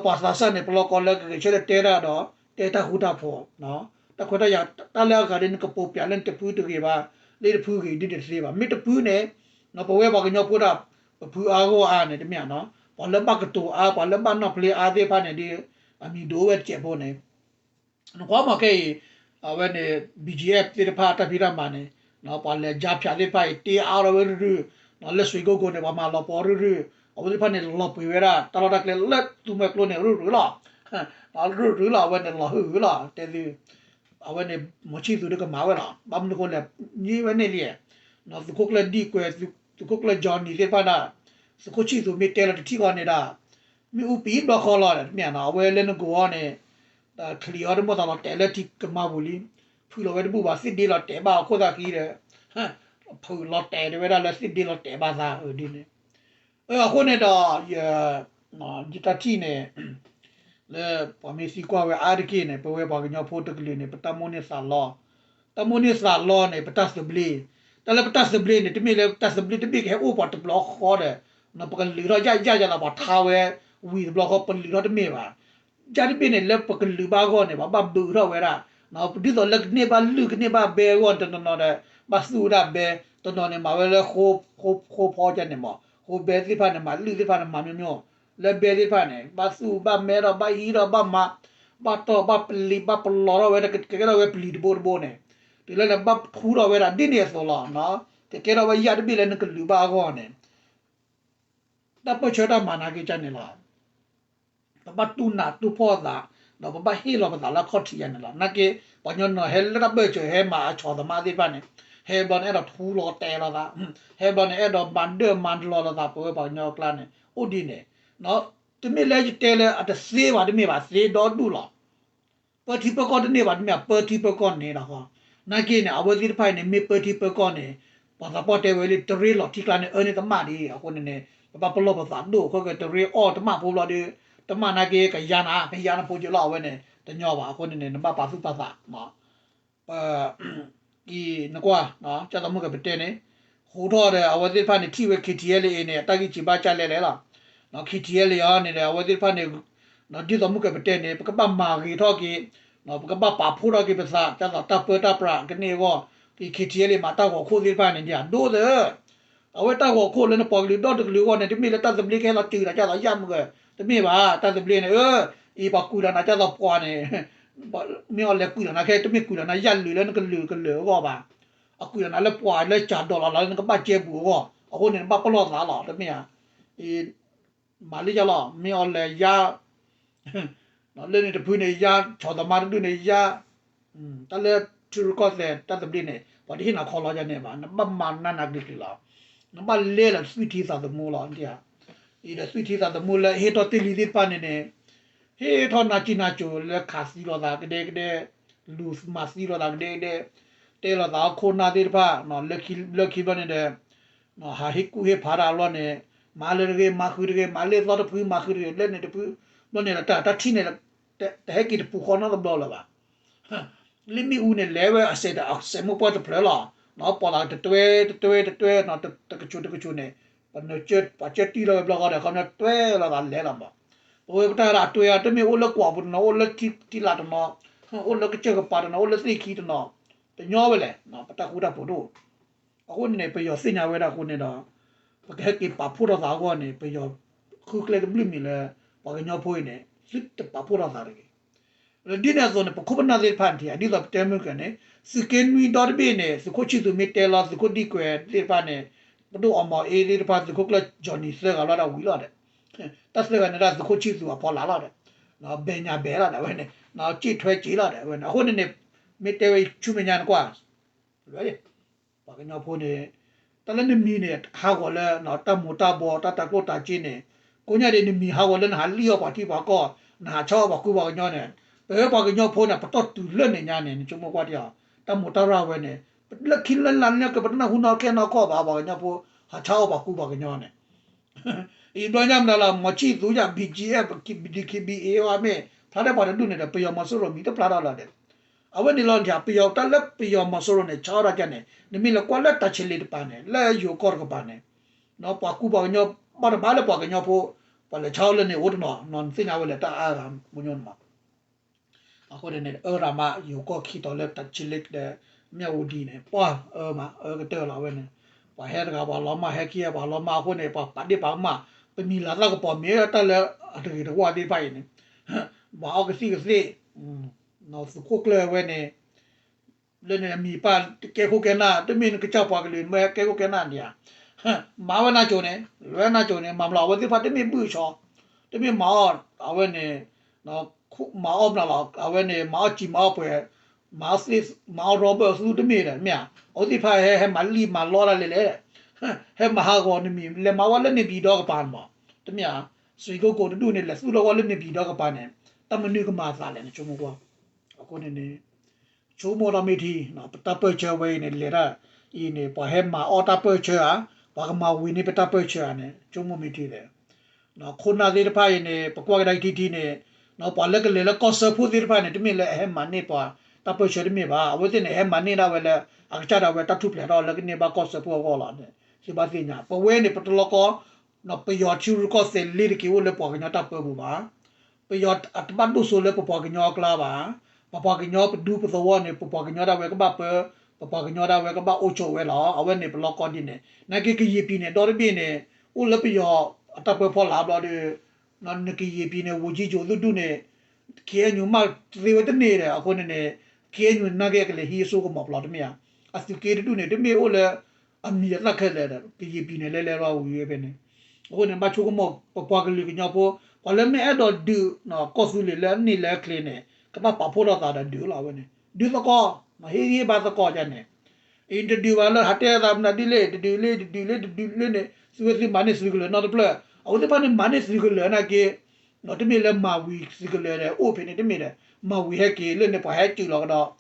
ပှၤသးစၢ်န့ၣ် ပလီၢ်ကီၢ်လၢကဂဲၤဆၢထၢၣ်တဲတၢ်ဒီး တဲတၢ်ဃူတၢ်ဖိး, တၢ်ခွဲးတၢ်ယာ် တၢ်လၢအဂၤဒ်နကပိာ်ပၠးလၢနတဖုတဂ့ၤဘၣ်, လၢတဖုဂ့ၤဒ်န့ၣ်တသ့ဘၣ်. မ့ၢ်တဖုန့ၣ် ပဝဲပှၤကညီဖိဒၣ် ပဖုအါဂီၢ်အါန့ၣ် တမ့ၢ်ဧါနီၤ, ပှၤလၢဘၣ်ကတိၤအါ ပှၤလၢဘၣ်နီၣ်ဖျ့အါသ့ၣ်တဖၣ်န့ၣ်ဒီး အမံၤဒိၣ်ဝဲတစဲးဖိန့ၣ် နကွၢ်မးခဲအံၤ အဝဲန့ၣ် ဘီၣ်ကၠံၣ်အဲၣ် သ့ၣ်တဖၣ်တၢ်ဖံးတၢ်မၤန့ၣ် ပှၤလဲၤကၠါဖၠးသ့ၣ်တဖၣ်အံၤ တ့အါထီၣ်ဝဲရုၢ်ရုၢ်, လၢစွ့ၣ်ကိၢ်ကိၢ်န့ၣ် ပှၤမၤလီၤပီၤရုၢ်ရုၢ်, အဝဲသ့ၣ်တဖၣ်န့ၣ် လီၤပှ့ၤဝဲဒၣ် တၢ်လီၢ်တၢ်ကျဲလၢသူမှဲကျိန့ၣ် ရုၢ်ရုၢ်လီၤ, ရုၢ်ရုၢ်လီၤ အဝဲန့ၣ်လီၤဟုၣ်ဟုၣ်လီၤ တဲသု အဝဲန့ၣ် မီၤဆံၣ်သူးဒီးကမၤဝဲလီၤ. ဘၣ်မနုၤအဃိလဲၣ်, န့ၢ်ဝဲန့ၣ်လံ, သုးခိၣ်ကျၢၢ်ဒံၣ်ကွဲၤ, သုးခိၣ်ကျၢၢ်ကၠီနံၤသ့ၣ်တဖၣ်ဒၣ်, သုးခိၣ်ဆံၣ်သူးမ့ၢ်တဲလီၤတထံၣ်ဃီန့ၣ်ဒၣ်, မ့ၣ်အူပံၤဘျီဃီလီၤ, တမ့ၢ်နီၤ, အဝဲလၢနဂိၤအီၤန့ၣ် ချံးအီၤတမိၣ်သးလီၤတဲာ်လၢထံကမါပူၤလံ, ဖုးလီၤဝဲတဘူၣ်ဘၣ် သ့ၣ်ဒ့လီၤတဲာ်ဘၣ်အခိၣ်သးဃံဒီး, ဖုးလီၤတဲာ်တဝဲဒၣ်လၢသ့ၣ်ဒ့လီၤတဲာ်ဘၣ်သးဒ်န့ၣ် အဃိန့ၣ်ဒီး ယတၢ်ထံၣ်န့ၣ် လၢပှၤမ့ၢ်သံကွၢ်ဝဲအါတက့ၢ်န့ၣ် ပဝဲပှၤကညီဖိတကလုာ်န့ၣ် ပတၢ်မိၣ်န့ၢ်သးလီ, တၢ်မိၣ်န့ၢ်သးလီန့ၣ် ပတၢ်သဘျ့, တၢ်လၢပတၢ်သဘျ့န့ၣ် တမ့ၢ်လၢပတၢ်သဘျ့တဘ့ၣ်ကဟဲအိၣ်ပှၤတဘျီဃီဒီး ပကလုာ်ထီၣ်ယၣ်ယၣ်ယသး ပှၤထါဝဲဝံၤတဘျီဃီ ပလုာ်ထီၣ်တမ့ၢ်ဘၣ်. ယၣ်တဘ့ၣ်န့ၣ် လၢပကလုာ်ဘၣ်အဂီၢ်န့ၣ် ပဘၣ်ဘုးထီၣ်ဝဲဒၣ်, ဒ်သိးလၢကန့ၢ်ဘၣ်လုၢ်ကန့ၢ်ဘၣ်ဘဲအဂီၢ် တနီၤနီၤဒီး ဘၣ်သူၣ်ဝဲဒၣ်ဘဲ, တနီၤန့ၣ် မၤဝဲလၢ ဃိဖီကန့ၣ်မး, ဃိဘဲသ့ၣ်တဖၣ်န့ၣ် မၤလုၢ်သ့ၣ်တဖၣ်န့ၣ် မၤမိမိ, လၢဘဲသ့ၣ်တဖၣ်န့ၣ် ဘၣ်သူၣ်ဘၣ်မဲထီၣ် ဘၣ်ဟံးထီၣ် ဘၣ်မၤ, ဘၣ်တီၢ်ဘၣ်ပလံၤ ဘၣ်ပလီၤထီၣ်ဝဲ ကကဲထီၣ်ဝဲပလံၤတဘိတဘိန့ၣ်, တုၤလၢန့ၣ် ဘၣ်ထူထီၣ်ဝဲဒၣ်ဒ်န့ၣ်အသိးလီၤ. ကကဲထီၣ်ဝဲယၣ်တဘ့ၣ်လၢနကလုာ်ဘၣ်အဂီၢ်န့ၣ် တၢ်ပၢၢ်ဆၢတၢ်မၤနာ်က့ၤကန့ၣ်လီၤ. ပဘၣ်တူၢ်နးတူၢ်ဖှီၣ်သး, ဒီးပဘၣ်ဟ့ၣ်လီၤပသးလၢအခီၣ်ထံးယၤန့ၣ်လီၤ. နာ်က့ၤ ပှၤကညီနီၤ ဟဲလၢတၢ်ပၢၢ်ဆၢ ဟဲမၤအဆီၣ်သမားသ့ၣ်တဖၣ်န့ၣ်, ဟဲဘျီန့ၣ် အဲၣ်ဒိးထူလီၤတဲာ်လိာ်သး, ဟဲဘျီန့ၣ် အဲၣ်ဒိးမၤဒၢၣ်မၤလီၤလိာ်သး ပဝဲပှၤကညီအကျါန့ၣ် အိၣ်ဒ်န့ၣ်, တမ့ၢ်လၢယတဲလၢအတသ့ဘၣ် တမ့ၢ်ဘၣ် သ့ဒီဒူၣ်လီၤ. ပၢထံပၢကီၢ်တန့ၢ်ဘၣ် တမ့ၢ်ဘၣ် ပၢထံပၢကီၢ်န့ၣ်လီၤ. နာ်က့ၤန့ၣ် အဝဲသ့ၣ်တဖၣ်အံၤန့ၣ် မ့ၢ်ပၢထံပၢကီၢ်န့ၣ် ပှၤသးပှၢ်တဲဝဲလံ တရ့လီၤထံကျါန့ၣ် အၢန့ၢ်တမၣ်ဒံး. အဃိန့ၣ်န့ၣ် ပဘၣ်ပလီၢ်ပသးဒိၣ်အဃိ တရ့အီၣ်တမၣ်ဖိဘျီဒီး တမၣ်နာ်က့ၤ ကယါနၤ ကယါနဖိက့ၤလီၤ အဝဲန့ၣ် တညီဘၣ်. အဃိန့ၣ်န့ၣ် နဘၣ်ပာ်သူၣ်ပာ်သး ပက့ၤနကွၢ် ကၢ်သးမုၢ်ကပတဲန့ၣ် ဟူးထီၣ်ဒီး အဝဲသ့ၣ်တဖၣ်န့ၣ် ထံၣ်ဝဲ KTLA အံၤန့ၣ် အတၢ်ဂံၢ်စံးဘၣ်ကၢ်လဲၣ်လဲၣ်လီၤ. KTLA အံၤန့ၣ်ဒီး အဝဲသ့ၣ်တဖၣ်န့ၣ် ဒ်သိးမုၢ်ကပတဲန့ၣ် ပကဘၣ်မၤဂ့ၤထီၣ်က့ၤ, ပကဘၣ်ပာ်ဖှိၣ်ထီၣ်က့ၤပသး ကၢ်သိးတၢ်ပၢတၢ်ပြးကန့ၢ်အဂီၢ်, က့ၤ KTLA မၤတၢ်ဂီၤခိၣ်သ့ၣ်တဖၣ်န့ၣ် ဒ်အဒိၣ်သၢ အဝဲတၢ်ဂီၤခိၣ်လၢနပှၤကလုာ်ဒီတကလုာ်အဂီၢ်န့ၣ် တမ့ၢ်လၢတၢ်သဘျ့ကဟဲလီၤတုၤဒီး ကၢ်သိးယၣ်မုၢ်က, တမ့ၢ်ဘၣ် တၢ်သဘျ့န့ၣ် အ့ ပှၤကွံာ်လီၤနၤ ကၢ်သိးပှၤန့ၣ် မ့ၢ်အီၤလဲၤကွံာ်လီၤနၤခဲ တမ့ၢ်ကွံာ်လီၤနၤယၣ်လုာ်လၢနကလုာ်ကလုာ်အဂီၢ်ဘၣ်. အကွံာ်လီၤနၤလၢပှၤလၢကၢ်ဒိးလီၤလၢနကဘၣ်ကဲပူၤအဂီၢ်, အဃိန့ၣ် နဘၣ်ပလီၢ်သးလီၤ တမ့ၢ်ဧါ. မၤလၢယၤလီၤ မ့ၢ်အီၤလဲၤယါ လၢန့ၣ်တဖုန့ၣ် ယါဆီၣ်သမားတဒူၣ်န့ၣ် ယါ တၢ်လၢထံရူၢ်ကီၢ်သဲးတၢ်သဘျ့န့ၣ် ပှၤတဟ့ၣ်နၤခီလီၤယၤန့ၣ်ဘၣ် နဘၣ်မၤနးနးကျံၤကျံၤလီၤ. နဘၣ်လဲလီၤသွံၣ်ထံသးသမူလီၤ. အံၤဒီးသွံၣ်ထံသးသမူလၢဟ့ၣ်ထီၣ်တ့ၢ်လံသ့ၣ်တဖၣ်န့ၣ်န့ၣ် ဟ့ၣ်ထီၣ်နါစံၣ်နါစိၤလၢခးသံလိာ်သးကဒဲကဒဲ, လူၤမၤသံလိာ်သးကဒဲကဒဲ, တဲလိာ်သးအခိၣ်နၢ်သ့ၣ်တဖၣ် လၢခံဘျီန့ၣ်ဒီး ဟးဟ့ၣ်ကူၣ်ဟ့ၣ်ဖးတၢ်အလီၢ်န့ၣ် မၤလၢတဂ့ၤ မၤဃုာ်တဂ့ၤ မၤလၢသီတဖု မၤဃုာ်တဂ့ၤ လၢန့ၣ်တဖု ဘျီန့ၣ်ဒီး တၢ်ထံၣ်န့ၣ် တဟဲက့ၤတပူၤဃီနီတဘျီလၢၤဘၣ်. လၢမ့ၣ်အူန့ၣ် လဲၤဝဲအစဲး အစဲးမိၢ်ပှၢ်တဖျၢၣ်လီၤ. ပီၢ်သးတတွဲတတွဲတတွဲ တကဆူးတကဆူးန့ၣ် ပနၢၤကၠၢပှၤကၢတံၢ်လီၤဝဲဘျီဃီဒီး ခီပညီတွဲလိာ်သးလဲၤလီၤမး. ပဝဲပတၢ်ဒၣ်တွဲအါ တမ့ၢ်အိၣ်လၢကွီၢ်ပူၤတနီၤ အိၣ်လၢထံလာ်တနီၤ အိၣ်လၢကစၢၢ်ကပၤတနီၤ အိၣ်လၢသ့ၣ်ခံတနီၤ တညီဝဲလဲၣ် ပတၢ်ဃူတၢ်ဖိးတအိၣ်. အဃိန့ၣ်န့ၣ် ပယီၤသ့ၣ်ညါဝဲဒၣ်အဃိန့ၣ်ဒီး ပကဟဲက့ၤပာ်ဖှိၣ်ထီၣ်သးအဂီၢ်န့ၣ် ပယီၤဃုကျဲတဘျုးမံၤလၢ ပှၤကညီဖိအံၤန့ၣ် သုတပာ်ဖှိၣ်ထီၣ်သးတဂ့ၤ. လၢဒ်န့ၣ်အသိးန့ၣ် ပခိၣ်ပနၢ်သ့ၣ်တဖၣ်န့ၣ် ဒ်သိးပတဲမုၢ်ကန့ၣ် သုးက့နွံဒီတဘ့ၣ်န့ၣ် သုးခိၣ်ဆံၣ်သူးမ့ၢ်တဲလီၤ သုးခိၣ်ဒံၣ်ကွဲၤသ့ၣ်တဖၣ်န့ၣ် ပဒိၣ်အီမီၤအ့သ့ၣ်တဖၣ် သုးခိၣ်ကျၢၢ်ကၠီနံၤသၢဂၤလီၤဒၣ်ဝံၤလီၤဒီး တၢ်သၢဂၤန့ၣ်ဒၣ်သုးခိၣ်ဆံၣ်သူးအဖီလာ်လီၤဒီး ဘဲညါဘဲလီၤဒီးဝဲန့ၣ် က့ၣ်ထွဲက့ၤလီၤဒီးဝဲန့ၣ် အဃိန့ၣ်န့ၣ် မ့ၢ်တဲဝဲဆူမဲာ်ညါနကွၢ် ပှၤကညီဖိန့ၣ် တၢ်လၢနမံၤန့ၣ် ဟးဂီၤလၢ တၢ်မူၤတၢ်ဘှီး တၢ်တၤကျိၣ်တၤစ့န့ၣ် ကိးညါဒ်နမံၤဟးဂီၤလၢနဟးလံၣ်အီၣ်ပှၤထံပှၤကီၢ် နဟးဆါအီၣ်ပှၤကူပှၤကညီန့ၣ် ပဝဲပှၤကညီဖိန့ၣ် ပတီၢ်တုၤလၢန့ၣ်ညါန့ၣ် နဆိကမိၣ်ကွၢ်တယီၤ တၢ်မူၤတၢ်ရၢ်ဝဲန့ၣ် လၢခံလၢလၢ်န့ၣ်က့ ပတနၢ်ဟူနီၢ်ခဲနီၢ်ခီၣ်ဘၣ် ပှၤကညီဖိ ဟးဆါအီၣ်ပှၤကူပှၤကညီန့ၣ် အံၤဘျီညါမနုၤလီၤ မီၤဆံၣ်သူယၤ ဘံၣ်ကၠံၣ်အဲၣ် ဘံၣ်ကၠံၣ်ဘံၣ်အ့ အမ့ၢ်ဖျါတၢ်ပှၤတဒူၣ်န့ၣ်ဒီး ပယီၤမီၤစိရိၤမံၤတဖျါထီၣ်လီၤဒီး အဝဲန့ၣ်လီၤ ပယီၤတၢ်လၢပယီၤမီၤစိရိၤန့ၣ် ဆါအီၣ်ဒၣ်ကဲန့ၣ် နမ့ၢ်လဲၤကွၢ်လၢတၢ်ဆံးလ့တပၤန့ၣ် လၢယိၤကီၢ်တကပၤန့ၣ် ပှၤကူပှၤကညီ ဘၣ်တဘၣ်လၢပှၤကညီဖိ ပှၤလဲၤဆါအီၣ်လၢန့ၣ်အိၣ်တနီၤ နသ့ၣ်ညါဝဲလဲၣ် တၢ်အါဂၤမူညီန့ၣ်မး အဃိန့ၣ်န့ၣ် အၢရၤမး ယိၤကီၢ်ခံတီၤလၢတၢ်ဆံးလ့ဒီး မၠၣ်ဝတံၤန့ၣ် ပှၤအၢမး အၢကတၢၢ်လီၤဝဲန့ၣ် ပှၤဟဲတဂၤပှၤလီၤမၢ် ဟဲခံဂၤပှၤလီၤမၢ်အဃိန့ၣ် ပှၤပာ်ဒ့ၣ်ပာ်ကမၣ် ပမံၤလၤသၣ်ကပီၤမ့ၢ်တၢ်လၢအတဂ့ၤတဝါသ့ၣ်တဖၣ်အံၤန့ၣ် ပှၤအီၣ်ကသံၣ်ကသ့ၣ် သုးခိၣ်ကျၢၢ်ဝဲန့ၣ် လၢန့ၣ်အမံၤပၢ်ကဲခိၣ်ကဲနၢ် တမ့ၢ်နကစၢ်ပှၤကလုာ် မ့ၢ်ဟဲကဲခိၣ်ကဲနၢ်ဒံးဧါ မၤဝဲနၢ်စိၤန့ၣ် လဲၤနၢ်စိၤန့ၣ် မၤမလီၤ အဝဲသ့ၣ်တဖၣ်တမ့ၢ်ဘုၣ်ဆီ တမ့ၢ်မၤအီၣ် အဝဲန့ၣ် မၤအီၣ်မနုၤလီၤ အဝဲန့ၣ် မၤအီၣ်စံာ်မၤအီၣ်ပှဲၤ မၤအီၣ် rubber အသူတမ့ၢ်ဒီး မ့ၢ်ဧါ, အဝဲသ့ၣ်တဖၣ်ဟဲ ဟဲမၤလံၣ်မၤလီတၢ်လဲၣ်လဲၣ်, ဟဲမၤဟးဂီၤနမံၤ လဲၤမၤဝဲလၢန့ၣ်ပံၤဒီကပၤန့ၣ်မး, တမ့ၢ်ဧါ, စွံကိကိးတဒူၣ်န့ၣ် လဲၤသူၣ်ထီၣ်ဝဲလၢန့ၣ်ပံၤဒီကပၤန့ၣ် တၢ်မနုၤကမၤအသးလဲၣ်န့ၣ် ဆိကမိၣ်ကွၢ်, အဃိန့ၣ်န့ၣ် ဆိကမိၣ်ဒီးမ့ၢ်ထံ ပတၢ်ပၢၢ်ဆၢဝဲအံၤန့ၣ် လဲၤတၢ်အံၤန့ၣ် ပှၤဟဲမၤအီၣ်တၢ်ပၢၢ်ဆၢဧါ, ပှၤကမၤဝံၤန့ၢ်ပတၢ်ပၢၢ်ဆၢဧါန့ၣ် ဆိကမိၣ်မ့ၢ်ထံလဲၣ်. ခိၣ်နၢ်သ့ၣ်တဖၣ်အံၤန့ၣ် ပကွၢ်ကဒါက့ၤထံထံန့ၣ် ပှၤလၢကလဲၤလၢကီၢ်စၢဖှိၣ်သ့ၣ်တဖၣ်န့ၣ် တမ့ၢ်လၢအဟဲမၤန့ၢ်ပှၤတၢ်ပၢၢ်ဆၢတမ့ၢ်ဘၣ်. အဝဲသ့ၣ်န့ၣ် ဟဲမၤန့ၢ်ဒၣ်ဝဲလၢ အကစၢ်ဒၣ်ဝဲတၢ်ထူၣ်ဖျဲးထီၣ်လၢကန့ၢ်ဘၣ်ကီၢ်စၢဖှိၣ်အဂီၢ်လီၤန့ၣ် သုဘၣ်သ့ၣ်ညါ. ပဝဲန့ၣ် ပတလီကီ ပယီၤထံရူၢ်ကီၢ်သဲးလ့ၤတက့ၤအိၣ်လၢပှၤကညီတၢ်ပၢပူၤဘၣ်. ပယီၤအတဘၣ်ဒိၣ်စိလၢပပှၤကညီအကျါဘၣ်. ပပှၤကညီပဒူပသဝီန့ၣ် ပပှၤကညီဒၣ်ဝဲကဘၣ်ပၢ, ပပှၤကညီဒၣ်ဝဲကဘၣ်အိၣ်ဆိးဝဲလီၤ. အဝဲန့ၣ်ပလီကီဒ်န့ၣ် နာ်က့ကယံာ်ပံၤန့ၣ် ဒီတဘ့ၣ်န့ၣ် အိၣ်လၢပယီၤအတၢ်ပၢဖီလာ်ဘျီဒီး နကယံာ်ပံၤန့ၣ် ဝူၤကံကၠိၤသူၣ်ဒူၣ်န့ၣ် ခ့ၣ်အဲၣ်ယူၣ်မးသ့ဝဲတန့ၢ်ဒီး အဃိန့ၣ်န့ၣ် ခ့ၣ်အဲၣ်ယူၣ်နာ်က့အကလဲၤဟံးအစိကမီၤပျီတမ့ၢ်ဧါ. အသုးက့တဒူၣ်န့ၣ် တမ့ၢ်အိၣ်လၢ အမံၤအသၣ်ခဲလၢာ်ဒီး ကယံာ်ပံၤန့ၣ် လဲၤလဲၤလီၤဝံၤဝဲဖဲန့ၣ်. အဃိန့ၣ် ဘၣ်ဆိကမိၣ် ပပှၤကလုာ်ကညီဖိ ပှၤလၢမ့ၢ်အဲၣ်ဒိးဒုး ကီၢ်သူလ့ၤလၢအန့ၢ်လၢအချ့န့ၣ် ကဘၣ်ပာ်ဖှိၣ်ထီၣ်သးဒီးဒုးလီၤ. အဝဲန့ၣ် ဒုးသကိး ဟ့ၣ်ဂံၢ်ဘါသကိးယါန့ၣ် အံၤတဒုးဘၣ်လၢဟးတဲသးမနုၤဒ်လဲၣ် တဒုးလၢ တဒုးလၢ တဒုးလၢန့ၣ် သုဝဲသုမၤန့ၢ်သုးကလၢၤနီတဖျၢၣ် အဝဲသ့ၣ်တဖၣ်န့ၣ် မၤန့ၢ်သုးကလၢၤနာ်က့ တမ့ၢ်လၢမၤဝံၤသုးကလၢၤဒီး အိၣ်ဖဲန့ၣ်တမ့ၢ်ဒီး မၤဝံၤဟဲက့ၤလၢန့ၣ် ပှၤဟဲစူၤလီၤကဒီး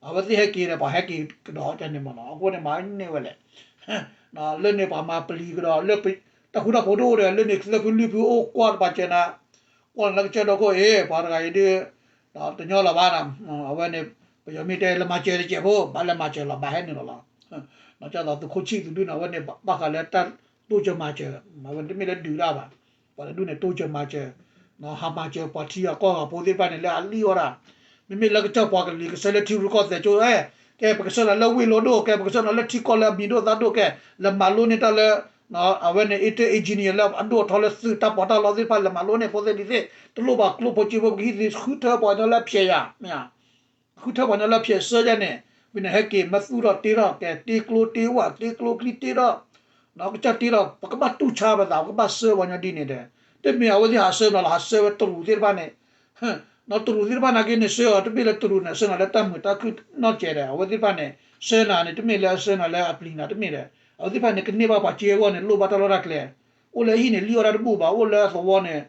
အဝဲသ့ၣ်ဟဲက့ၤဒီး ပှၤဟဲက့ၤကဒီးန့ၣ်မ့ၢ်နီၤ အဃိန့ၣ် မၤန့ၢ်ဝဲလဲၣ် လၢန့ၣ်ပှၤမၤပျံၤကဒီး လၢတၢ်ဃူတၢ်ဖိးတအိၣ်ဒီး လၢန့ၣ်သၢဖုလွံၢ်ဖုအိၣ်ကွၢ်တပာ်စၢၤနၤ ကွၢ်နၤလၢကစၢၢ်ဒီခိၣ်အံၤ ပှၤတဂၤအံၤဒုး တညီလီၤဘၣ်နၤ အဝဲန့ၣ် ပယီၤမ့ၢ်တဲလၢမၤစၢၤတစဲးဖိ ဘၣ်လၢမၤစၢၤလီၤ ဘၣ်ဟဲနုာ်လီၤလီၤ ဒ်သိးသုးခိၣ်ဆံၣ်သုးဒုန့ၣ် အဝဲန့ၣ် ဘၣ်ဃးလၢတၢ်တိစၢၤမၤစၢၤ အဝဲန့ၣ်တမ့ၢ်လၢဒုးတၢ်ဘၣ် ပှၤတဒူၣ်န့ၣ် တိစၢၤမၤစၢၤ ဟးမၤစၢၤပှၤထံဂၤကီၢ်ဂၤဖိသ့ၣ်တဖၣ်န့ၣ် လၢအလံၣ်အီၣ်တၢ် မ့မ့ၢ်လၢကစၢ်ပှၤကလုာ်ကဆၢလၢထံရူၢ်ကီၢ်သဲးကၠိ ကဲ ပကဆှၢနၤလၢဝ့ၢ်လိဒိၣ် ကဲ ပကဆှၢနၤလၢထံကီၢ်လၢအမံၤဒိၣ်သၣ်ဒိၣ် ကဲ လဲၤမၤလိန့ၢ်တၢ်လၢ အဝဲန့ၣ် အ့တၢ် engineer လၢအဒိၣ်အထီလၢသုးတၢ်ပီးတၢ်လီသ့ၣ်တဖၣ် လဲၤမၤလိန့ၢ်ဖိသ့ၣ်လံၤသ့ၣ် တလိၣ်ဘၣ်ကျိဖိစ့ဖိ ပကဟံးသုးဃုထၢပှၤကညီလၢအဖျဲးယၤ မ့ၢ် ဃုထၢပှၤကညီလၢအဖျဲးဆၢယါန့ၣ် ဝံၤန့ၣ် ဟဲက့ၤမၢသူၣ်ထီၣ်တ့ထီၣ် ကဲ တ့ကျိတ့ဝၣ် တ့ကျိချံတ့ထီၣ် ကစၢ်တ့ထီၣ် ပကဘၣ်တူၢ်ဆါပသး ပကဘၣ်ဆှၢပှၤကညီဒ်န့ၣ်ဒီး တမ့ၢ်အဝဲသ့ၣ်ဟးဆှၢနီၤလီၤ ဟးဆှၢဝဲတရူးသ့ၣ်တဖၣ်န့ၣ် တရူးသ့ၣ်တဖၣ်နာ်က့န့ၣ် ဆှၢအီၤတဘ့ၣ်လၢတရူးန့ၣ် ဆှၢနၤလၢတၢ်မုာ်တၢ်ခုၣ်နီၢ်ကဲးဒီး အဝဲသ့ၣ်တဖၣ်န့ၣ် ဆှၢနၤန့ၣ် တမ့ၢ်လၢဆှၢနၤလၢအပျံၤနၤတမ့ၢ်ဒီး အဝဲသ့ၣ်တဖၣ်န့ၣ် ကန့ၢ်ဘၣ်ပှၤစ့အဂီၢ်န့ၣ် လိၣ်ဘၣ်တၢ်လီၢ်တၢ်ကျဲ အိၣ်လၢအဟံၣ်န့ၣ် လံၣ်အီၣ်တၢ်တဘူၣ်ဘၣ် အိၣ်လၢအသဝီန့ၣ်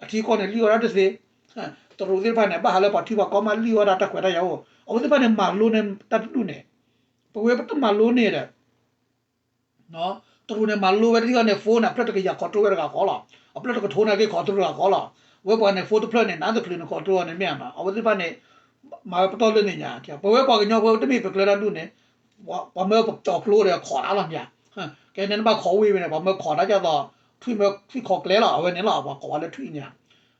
အထံကီၢ်န့ၣ် လံၣ်အီၣ်တၢ်တသ့ တရူးသ့ၣ်တဖၣ်န့ၣ် ဘၣ်ဟးလၢပှၤထံပှၤကီၢ်မးလံၣ်အီၣ်တၢ်တၢ်ခွဲးတၢ်ယာ်အိၣ် အဝဲသ့ၣ်တဖၣ်န့ၣ် မၤလိန့ၢ်တၢ်တဒူၣ်န့ၣ် ပဝဲပတမၤလိန့ၢ်ဒီး တရူးန့ၣ် မၤလိဝဲတသ့အီၤန့ၣ် phone န့ၣ် အဖျၢၣ်တကယၤ control ဝဲတဂၤဃီလီၤ. အဖျၢၣ်တကထိနာ်က့ control တဂၤဃီလီၤ. ဝဲပှၤန့ၣ် phone တဖျၢၣ်န့ၣ် နးတချုးန့ၣ် control န့ၣ်မ့ၢ်ဧါနီၤ အဝဲသ့ၣ်တဖၣ်န့ၣ် မၤဝဲပတီၢ်လၢန့ၣ်ညါ ပဝဲပှၤကညီဖိတမ့ၢ်ပကျဲတၢ်ဒူၣ်န့ၣ် ပှၤမၢပကၠီၤကျိဒီးခိးတၢ်လီၤမ့ၢ်ဧါ. ကဲန့ၣ်နဘၣ်ခိးဝံၤဝဲန့ၣ် ပှၤမၢခိးတၢ်ဒ်သိး ထွံၣ်မၢထွံၣ်ခိးကျဲလီၤ အဝဲန့ၣ်လီၤပှၤကိးဝဲလၢထွံၣ်ညါ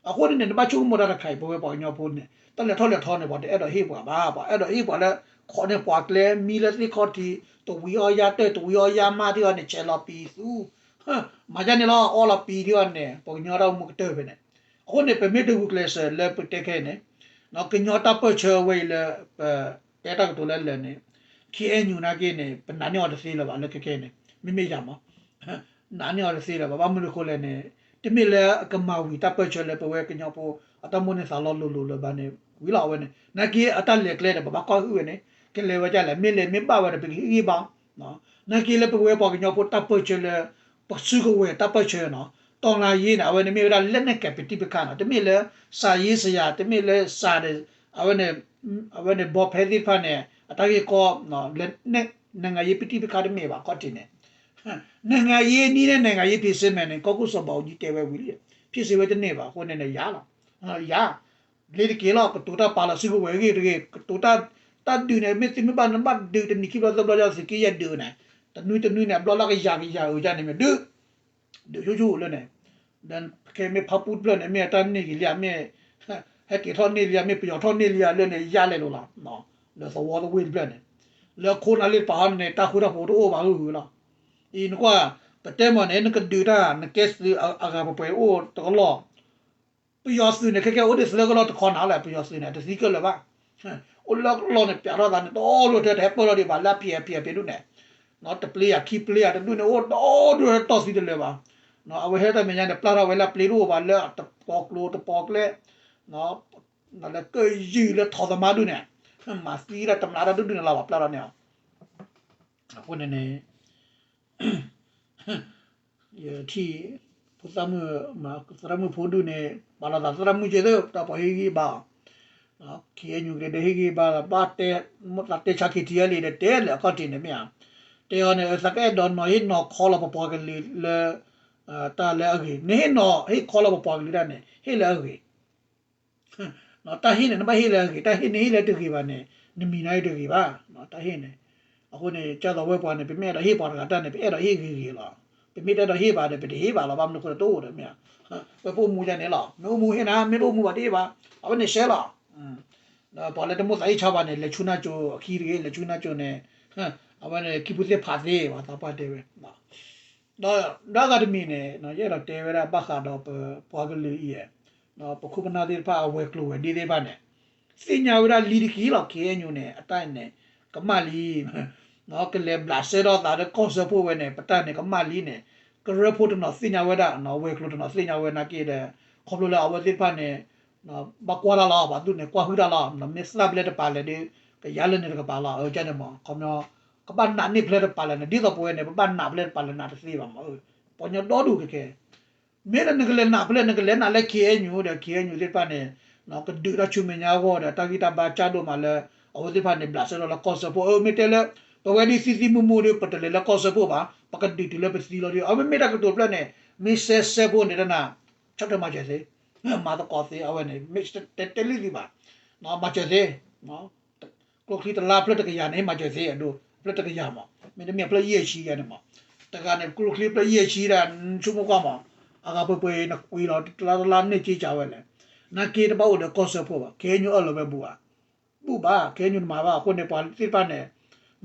အဃိန့ၣ်န့ၣ် နဘၣ်ဆိကမိၣ်တၢ်တခါအံၤ ပဝဲပှၤကညီဖိန့ၣ် တၢ်လဲၤထီၣ်လဲၤထီန့ၣ် ပှၤတအဲၣ်ဒိးဟ့ၣ်ပှၤဘၣ် ပှၤအဲၣ်ဒိးဟ့ၣ်ပှၤလၢ ခိးန့ၢ်ပှၤကျဲ မံလၢသ့ၣ်ခီၣ်ထံး တဝံၤအီၣ်ယါတၢၢ် တဝံၤအီၣ်ယါမးဒ်အီၤန့ၣ် ဆဲးလီၤပံၤသူ မၤဒ်န့ၣ်လီၤ အီလီၤပံၤဒ်အီၤန့ၣ် ပှၤကညီတၢ်အိၣ်မူကတၢၢ်ဖဲန့ၣ်. အဃိန့ၣ် ပမ့ၢ်တဂုာ်ကျဲးစၢးလၢပတဲခဲအံၤန့ၣ် ကညီတၢ်ပၢၢ်ဆၢဝဲအံၤလၢ ပ တဲတၢ်ကတိၤလၢလၢာ်န့ၣ် ခ့ၣ်အဲၣ်ယူၣ်နာ်က့န့ၣ် ပနာ်န့ၢ်အီၤတသ့လၢၤဘၣ်လၢခဲခဲအံၤန့ၣ် မ့မ့ၢ်ယၤမး နာ်န့ၢ်အီၤတသ့လၢၤဘၣ် ဘၣ်မနုၤအဃိလဲၣ်န့ၣ် တမ့ၢ်လၢအကမၤဝံၤတၢ်ပၢၢ်ဆၢလၢပဝဲကညီဖိ အတၢ်မိၣ်န့ၢ်သးလီလိၤလိၤလၢၤဘၣ်န့ၣ် ဝံၤလီၤအဝဲန့ၣ် နာ်က့အတၢ်လဲၤကျဲဒီး ပဘၣ်ကွၢ်ဟုၣ်ဝဲန့ၣ် ကလဲၤဝဲဒ်လဲၣ် မ့ၢ်လဲၤမ့ၢ်ဘၣ်ဝဲဒီး ပကဟ့ၣ်ဂံၢ်ဘါ နာ်က့လၢပဝဲပှၤကညီဖိတၢ်ပၢၢ်ဆၢလၢ ပစုကဝဲၤတၢ်ပၢၢ်ဆၢနီၤ တော်လှန်ရေးန့ၣ် အဝဲန့ၣ်မ့ၢ်ဝဲဒၣ် လက်နက်ကိုင်ပဋိပက္ခနီၤ တမ့ၢ်လၢ စစ်ရေးဆိုင်ရာ တမ့ၢ်လၢ စစ် အဝဲန့ၣ် အဝဲန့ၣ် ဘီဖဲသ့ၣ်တဖၣ်န့ၣ် အတၢ်ဂ့ၢ်ကီ နိုင်ငံရေးပဋိပက္ခ တမ့ၢ်ဘၣ် ခီၣ်ထံးန့ၣ် နိုင်ငံရေးနည်းနဲ့ နိုင်ငံရေးဖြေရှင်းမယ်န့ၣ် ကီၢ်ခိၣ်စီၤဘးအူကၠံတဲဝဲဝံၤလံ ဖြေရှင်းဝဲတန့ၢ်ဘၣ် အဃိန့ၣ်န့ၣ် ယၤလီၤ ယၤ လ့ၤတက့ၤလီၤ ကတိၤတၢ်ပာ်လီၤစုကဝဲၤအဂ့ၢ်တဂ့ၤ ကတိၤတၢ် တၢ်ဒုးန့ၣ် မ့ၢ်သုမ့ၢ်ဘၣ်နဘၣ်ဒုးတနံၤခံဘျီသၢဘျီ ဒ်သုးက့ယဲၢ်ဒုးန့ၣ် တနွံတနွံန့ၣ် အဘျီလၢကယၤကယၤအုးဒ်န့ၣ်မ့ၢ်ဒုး ဒုးဆူၣ်ဆူၣ်လၢန့ၣ် ခဲမ့ၢ်ဖါပူတဖျၢၣ်န့ၣ် မ့ၢ်အတၢ်န့ၢ်က့ၤလံဧါ မ့ၢ် ဟဲက့ၤထီၣ်န့ၢ်လံဧါ မ့ၢ်ပယီၤထီၣ်န့ၢ်လံဧါလၢန့ၣ် ယၤလဲၤလိာ်လီၤ လၢသဝီတဝ့ၢ်တဖျၢၣ်န့ၣ် လၢခိၣ်နၢ်လ့ၣ်တပၤဟီန့ၣ် တၢ်ဃူတၢ်ဖိးတအိၣ်ဘၣ်ဂုာ်ဂုာ်လီၤ အံၤနကွၢ် ပတဲမ့ၢ်န့ၣ် နကဒုးတၢ် နကဲသုးအဂၤပှဲၤပှဲၤအိၣ်တကလီၢ် ပယီၤသုးန့ၣ် ခဲကဲအိၣ်ဒံးသၢကလီၢ်တခီနၤလဲၣ် ပယီၤသုးန့ၣ် တသံကၢၢ်လၢၤဘၣ် အိၣ်လၢကလီၢ်န့ၣ် ပျးထီၣ်သးန့ၣ် တအိၣ်ဒိၣ်ထဲတဟဲပၢၢ်ထီၣ်ဒံးဘၣ်လၢအဖံးအဖံးအဖံးဒူၣ်န့ၣ် တပျ့ၤယၤခံပျ့ၤယၤတဒူၣ်န့ၣ် အိၣ်တအိၣ်ဒိၣ်ထဲတီၢ်သံတလၢၤဘၣ် အဝဲဟဲတၢ်မဲာ်ညါန့ၣ် ပျၢ်ထီၣ်ဝဲလၢအပျ့ၤတအိၣ်ဘၣ်လၢတပီၤကျိၤတပီၤကျဲ လၢကယုၢ်လၢထိးသမါဒူၣ်န့ၣ် မၤသံတၢ်တမျးတၢ်ဒုဒုန့ၣ်လီၤ ပှၤပျၢ်ထီၣ်န့ၣ်လီၤ. အဃိန့ၣ်န့ၣ် ယထံၣ် ဖိသၣ်မုၣ် သရၣ်မုၣ်ဖိဒုန့ၣ် ပာ်လီၤသးသရၣ်မုၣ်က့ၤသ့ တၢ်ပှၤဟ့ၣ်ဂံၢ်ဘါအီၤ ခ့ၣ်အဲၣ်ယူၣ်က့ၤဒီးဟ့ၣ်ဂံၢ်ဘါ ဘၣ်တဲ မိၢ်သးတဲဆါ ခ့ၣ်ထံၣ်အဲၣ်လံဒီးတဲလၢအခီၣ်ထံးန့ၣ်မ့ၢ်ဧါ, တဲအီၤန့ၣ် သးကအဲၣ်ဒိးနီၤဟ့ၣ်နီၤခီလီၤပပှၤကလုာ်လၢ တၢ်လၢအဂ့ၤ, နဟ့ၣ်နီၤဟ့ၣ်ခီလီၤပပှၤကလုာ်တၢ်န့ၣ် ဟ့ၣ်လၢအဂ့ၤ တၢ်ဟ့ၣ်န့ၣ် နဘၣ်ဟ့ၣ်လၢအဂ့ၤ, တၢ်ဟ့ၣ်နဟ့ၣ်လၢတဂ့ၤဘၣ်န့ၣ် နမံၤနၤအံၤတဂ့ၤဘၣ်, တၢ်ဟ့ၣ်န့ၣ်. အဃိန့ၣ် ကၢ်သိးဝဲပှၤန့ၣ် ပမ့ၢ်အဲၣ်ဒိးဟ့ၣ်ပှၤတဂၤတၢ်န့ၣ် ပအဲၣ်ဒိးဟ့ၣ်ဂ့ၤဂ့ၤလီၤ. ပမ့ၢ်တအဲၣ်ဒိးဟ့ၣ်ဘၣ်ဒီး ပတဟ့ၣ်ဘၣ်လီၤ. ဘၣ်မနုၤအဃိလဲၣ် တအိၣ်ဒီးမ့ၢ် ဝဲပအိၣ်မူဒ်န့ၣ်လီၤ. မ့ၢ်အိၣ်မူဟ့ၣ်နၤ, မ့ၢ်တအိၣ်မူဘၣ်တဟ့ၣ်ဘၣ်, အဝဲန့ၣ်ရှဲလီၤ. ဒီးပှၤလၢတမိၣ်သးဟ့ၣ်ဆါဘၣ်န့ၣ် လဲၤဆူနၢ်ကၠိအခံတဂ့ၤ, လဲၤဆူနၢ်ကၠိန့ၣ် အဝဲန့ၣ်ခံဖုသ့ၣ်ဖးသ့ ပှၤသးပှၢ်တဲဝဲ ဒီး ဒီးအဂၤတမံၤန့ၣ် ယအဲၣ်ဒိးတဲဝဲဒၣ်ဘၣ်ဃးဒီးပပှၤကလုာ်အံၤ ပခိၣ်ပနၢ်သ့ၣ်တဖၣ် အဝဲၤကျိၤဝဲၤဒ့သ့ၣ်တဖၣ်န့ၣ် သ့ၣ်ညါဝဲဒၣ်လံတက့ၢ်လီၤ. ခ့ၣ်အဲၣ်ယူၣ်န့ၣ် အတၢ်န့ၣ် ကမၣ်လံ, ကလဲၤဘျးစဲထီၣ်သးဒီးကီၢ်စၢဖှိၣ်ဝဲန့ၣ် ပတၢ်န့ၣ်ကမၣ်လံန့ၣ် ကရၢဖိတနီၤသ့ၣ်ညါဝဲဒၣ်, ဝဲၤကျိၤတနီၤသ့ၣ်ညါဝဲနာ်က့ဒီး ခီဖျိလၢအဝဲသ့ၣ်တဖၣ်န့ၣ် ဘၣ်ကွၢ်တၢ်လီၤ, ပှၤသူၣ်န့ၣ်ကွၢ်ဟုၣ်တၢ်လီၤ, မ့ၢ်သၣ်ဖဲလဲၣ်တပၤလဲၣ်ဒီး ကယၤလၢန့ၣ်တကပၤလီၤ, အကန့ၣ်မး ခီပညီ ကဘၣ်နာ်န့ၢ်ဖဲလဲၣ်တပၤလဲၣ်န့ၣ် ဒ်သိးပဝဲန့ၣ် ပဘၣ်နာ်ဖဲလဲၣ်တပၤလဲၣ်နာ်တသ့ဘၣ်မး, ပှၤကညီဒီဒူၣ်ကဲကဲ မ့ၢ်လၢနကလဲၤနာ်ဖဲလဲၣ် နကလဲၤနာ်လၢ ခ့ၣ်အဲၣ်ယူၣ်ဒီး ခ့ၣ်အဲၣ်ယူၣ်သ့ၣ်တဖၣ်န့ၣ် ကဒုးတၢ်ဆူမဲာ်ညါအဂီၢ်ဒီး တၢ်ဂံၢ်တၢ်ဘါကၢ်ဒိၣ်မးလၢ အဝဲသ့ၣ်တဖၣ်န့ၣ် ဘျးစဲထီၣ်လၢကီၢ်စၢဖှိၣ်, အမ့ၢ်တဲလၢ ပဝဲဒ်သံသံမူမူဒီး ပတလဲၤလၢကီၢ်စၢဖှိၣ်ဘၣ်, ပကဒုးတုၤလၢပသံလီၤဒီး အမ့မ့ၢ်တၢ်ကတိၤဖျၢၣ်န့ၣ် မ့ၢ်စဲစဲဖိန့ၣ်တနၤ ဆီၣ်ထွဲမၤစၢၤသ့, မၤသကိးသ့ အဝဲန့ၣ် မ့ၢ်တဲလံသ့ဘၣ်, မၤစၢၤသ့ ကျိချံတလါဖျၢၣ်တကယၤန့ၣ် မၤစၢၤသ့ အဒိ ဖျၢၣ်တကယၤမး, မ့တမ့ၢ်ဖျၢၣ်ယဲၢ်ဆံယဲၢ်န့ၣ်မး, တဂၤန့ၣ် ကျိချံဖျၢၣ်ယဲၢ်ဆံဒၣ် ဆိကမိၣ်ကွၢ်မး, အဂၤပှဲၤပှဲၤအံၤ နကွံာ်လီၤ တလါတလါန့ၢ်က့ၤကးဝဲလဲၣ်, နာ်က့တဘၣ်အိၣ်ဒီးကီၢ်စၢဖှိၣ်ဘၣ်, ခ့ၣ်အဲၣ်ယူၣ်အၢၣ်လီၤဝဲဘူးဧါ, ဘူးဘၣ်, ခ့ၣ်အဲၣ်ယူၣ်တမၤဘၣ်, အဃိန့ၣ် ပှၤသ့ၣ်တဖၣ်န့ၣ်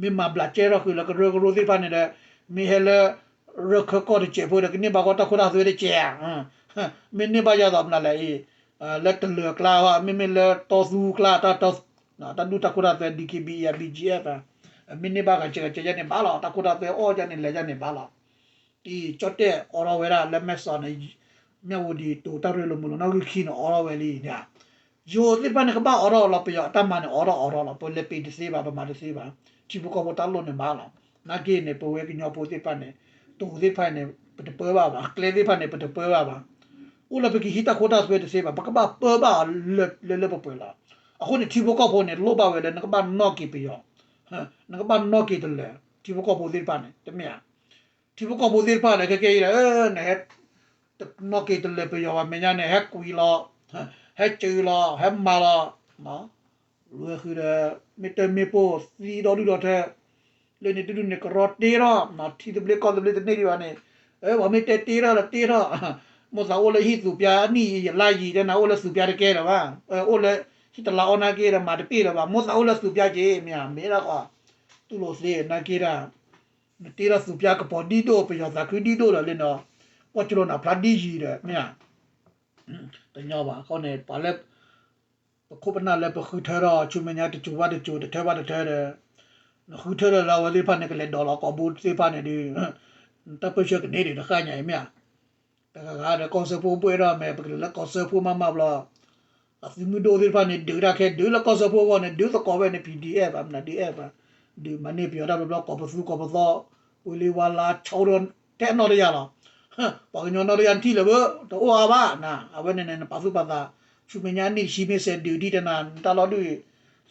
မ့ၢ်မၤဘျးကဲထီၣ်ဃုာ်လၢကရၢကရိသ့ၣ်တဖၣ်န့ၣ်ဒီး မ့ၢ်ဟဲလၢ ရၢခၢကီၢ်တစဲးဖိဒီး ကန့ၢ်ဘၣ်ကီတၢ်ခိတၢ်သွဲတကဲးဧါ, မ့ၢ်န့ၢ်ဘၣ်ယၤသိးမနုၤလဲၣ်အံၤ, လၢတလၢၤကျါ မ့မ့ၢ်လၢတီသူကျါ တၢ်ဒူတၢ်ခိတၢ်သွဲ DKBA BGF မ့ၢ်န့ၢ်ဘၣ်ဂၤကဲးဂၤကဲးယဲန့ၣ်ဘၣ်လီၤ, တၢ်ခိတၢ်သွဲအီၣ်ယဲန့ၣ်လဲၤယဲန့ၣ်ဘၣ်လီၤ, အံၤ ကၠီၣ်တဲၣ်အိးထီၣ်ဝဲဒၣ်လၢမဲၢ်စီၤန့ၣ်, မၠၣ်ဝတံၤတိၤတၢ်ရ့လိာ်မုာ်လိာ်နီၣ်ဂံၢ်ခံန့ၣ်အိးထီၣ်ဝဲလံန့ၣ်, ယိၤသ့ၣ်တဖၣ်န့ၣ် ကဘၣ်အိးထီၣ်လီၤ, ပယီၤအတၢ်မၤန့ၣ် အိးထီၣ်အိးထီၣ်လီၤ, ပလဲၤပ့ၤတသ့ဘၣ်, ပမၤတသ့ဘၣ်, ထံဖိကီၢ်ဖိတၢ်လိၣ်န့ၣ်ဘၣ်လီၤ, နာ်က့န့ၣ် ပဝဲကညီဖိသ့ၣ်တဖၣ်န့ၣ် တိၤသ့ၣ်တဖၣ်န့ၣ် ပတပၢဘၣ်ဘၣ်, ကျဲသ့ၣ်တဖၣ်န့ၣ် ပတပၢဘၣ်ဘၣ်, အိၣ်လၢပကဟံးတၢ်ခိတၢ်သွဲတသ့ဘၣ်, ပကဘၣ်ပၢဘၣ်အီၤလၢလၢပှဲၤပှဲၤလီၤ, အဃိန့ၣ် ထံဖိကီၢ်ဖိန့ၣ် လိၣ်ဘၣ်ဝဲလၢနကဘၣ်နီၣ်က့ၤပယီၤ, နကဘၣ်နီၣ်က့ၤတလၢၤ, ထံဖိကီၢ်ဖိသ့ၣ်တဖၣ်န့ၣ် တမ့ၢ်ဧါ ထံဖိကီၢ်ဖိသ့ၣ်တဖၣ်န့ၣ် ခဲကဲအံၤဒီး နဟဲ နီၣ်က့ၤတလၢၤပယီၤဘၣ် မဲာ်ညါန့ၣ် ဟဲကွံာ်လီၤ, ဟဲစၢၤလီၤ, ဟဲမၤလီၤ, လွဲဃုာ်ဒီး မ့ၢ်တၢ်မ့ၢ်ပိၢ်သံဒီဒူၣ်ဒီထၢ, လၢန့ၣ်တဒူၣ်န့ၣ် ကရီတ့ထီၣ်, ထံသဘျ့ကီၢ်သဘျ့တန့ၢ်ဒံးဘၣ်န့ၣ်, ပှၤမ့ၢ်တဲတ့ထီၣ်လၢတ့ထီၣ်, မိၢ်သးအိၣ်လၢဟံၣ်သူးပျါအနံၣ်ယလါယံၤ တဲနၤအိၣ်လၢသူးပျါတကဲလၢၤဘၣ်, အိၣ်လၢဟံၣ်တလါအီၣ်နာ်က့ဒီး မၤတပ့ၢ်လၢၤဘၣ်, မိၢ်သးအိၣ်လၢသူးပျါက့ၤ မ့ၢ်ဧါ, မ့ၢ်ဒၣ်ဃီ, တူၢ်လိာ်သ့နာ်က့ဒၣ် နတ့ထီၣ်သူးပျါကပီၤဒ်ဒိၣ် ပယီၤသးခုဒ်ဒိၣ်ဒီးလၢနီၤ, ကွၢ်ကလိနၤဖျါဒ်ယံၤဒီး မ့ၢ်ဧါ, တညီဘၣ်. အဃိန့ၣ် ပှၤလၢ ပခိၣ်ပနၢ်လၢပဃုထၢထီၣ် ဆူမဲာ်ညါတစိၤဘၣ်တစိၤ တထၢဘၣ်တထၢဒီး နဃုထၢထီၣ်လၢအဝဲသ့ၣ်တဖၣ်န့ၣ် ကလဲၤဒိးလီၤကိာ်ဘိသ့ၣ်တဖၣ်န့ၣ်ဒီး တၢ်ပၢဆှၢကန့ၢ်ဒံးတဃၣ်ညါအံၤ မ့ၢ်ဧါ. တဂၤဂၤဒီး ကီၢ်စၢဖှိၣ်ဘှဲၣ်ထီၣ်မဲာ် ပကလဲၤလၢကီၢ်စၢဖှိၣ်မးမးဘျီ အသုးမုၢ်ဒိၣ်သ့ၣ်တဖၣ်န့ၣ် ဒုးတၢ်ခဲ ဒုးလၢကီၢ်စၢဖှိၣ်အဂီၢ်န့ၣ် ဒုးသကိးဝဲန့ၣ် ပီၣ်ဒံၣ်အဲၣ်ဘၣ် မနုၤဒုးအဲၣ်ဘၣ်, ဒုးမၤန့ၢ်ပယီၤတၢ်ဘျီဘျီ ကိးပသူကိးပသီ, ဝ့ၢ်လ့ဝါလါ ဆိဒီး ထဲနီၣ်တယၢ်လီၤ. ပှၤကညီနီၣ်တယၢ်နထံၣ်လၢၤဘၣ် တအိၣ်အါဘၣ်နၤ, အဝဲန့ၣ်န့ၣ် နပာ်သူၣ်ပာ်သး ဆူမဲာ်ညါနံၣ်တဆံမ့ၢ်စဲးဒုးဒံးတနၤ နတၢ်လီၢ်ဒုးအံၤ,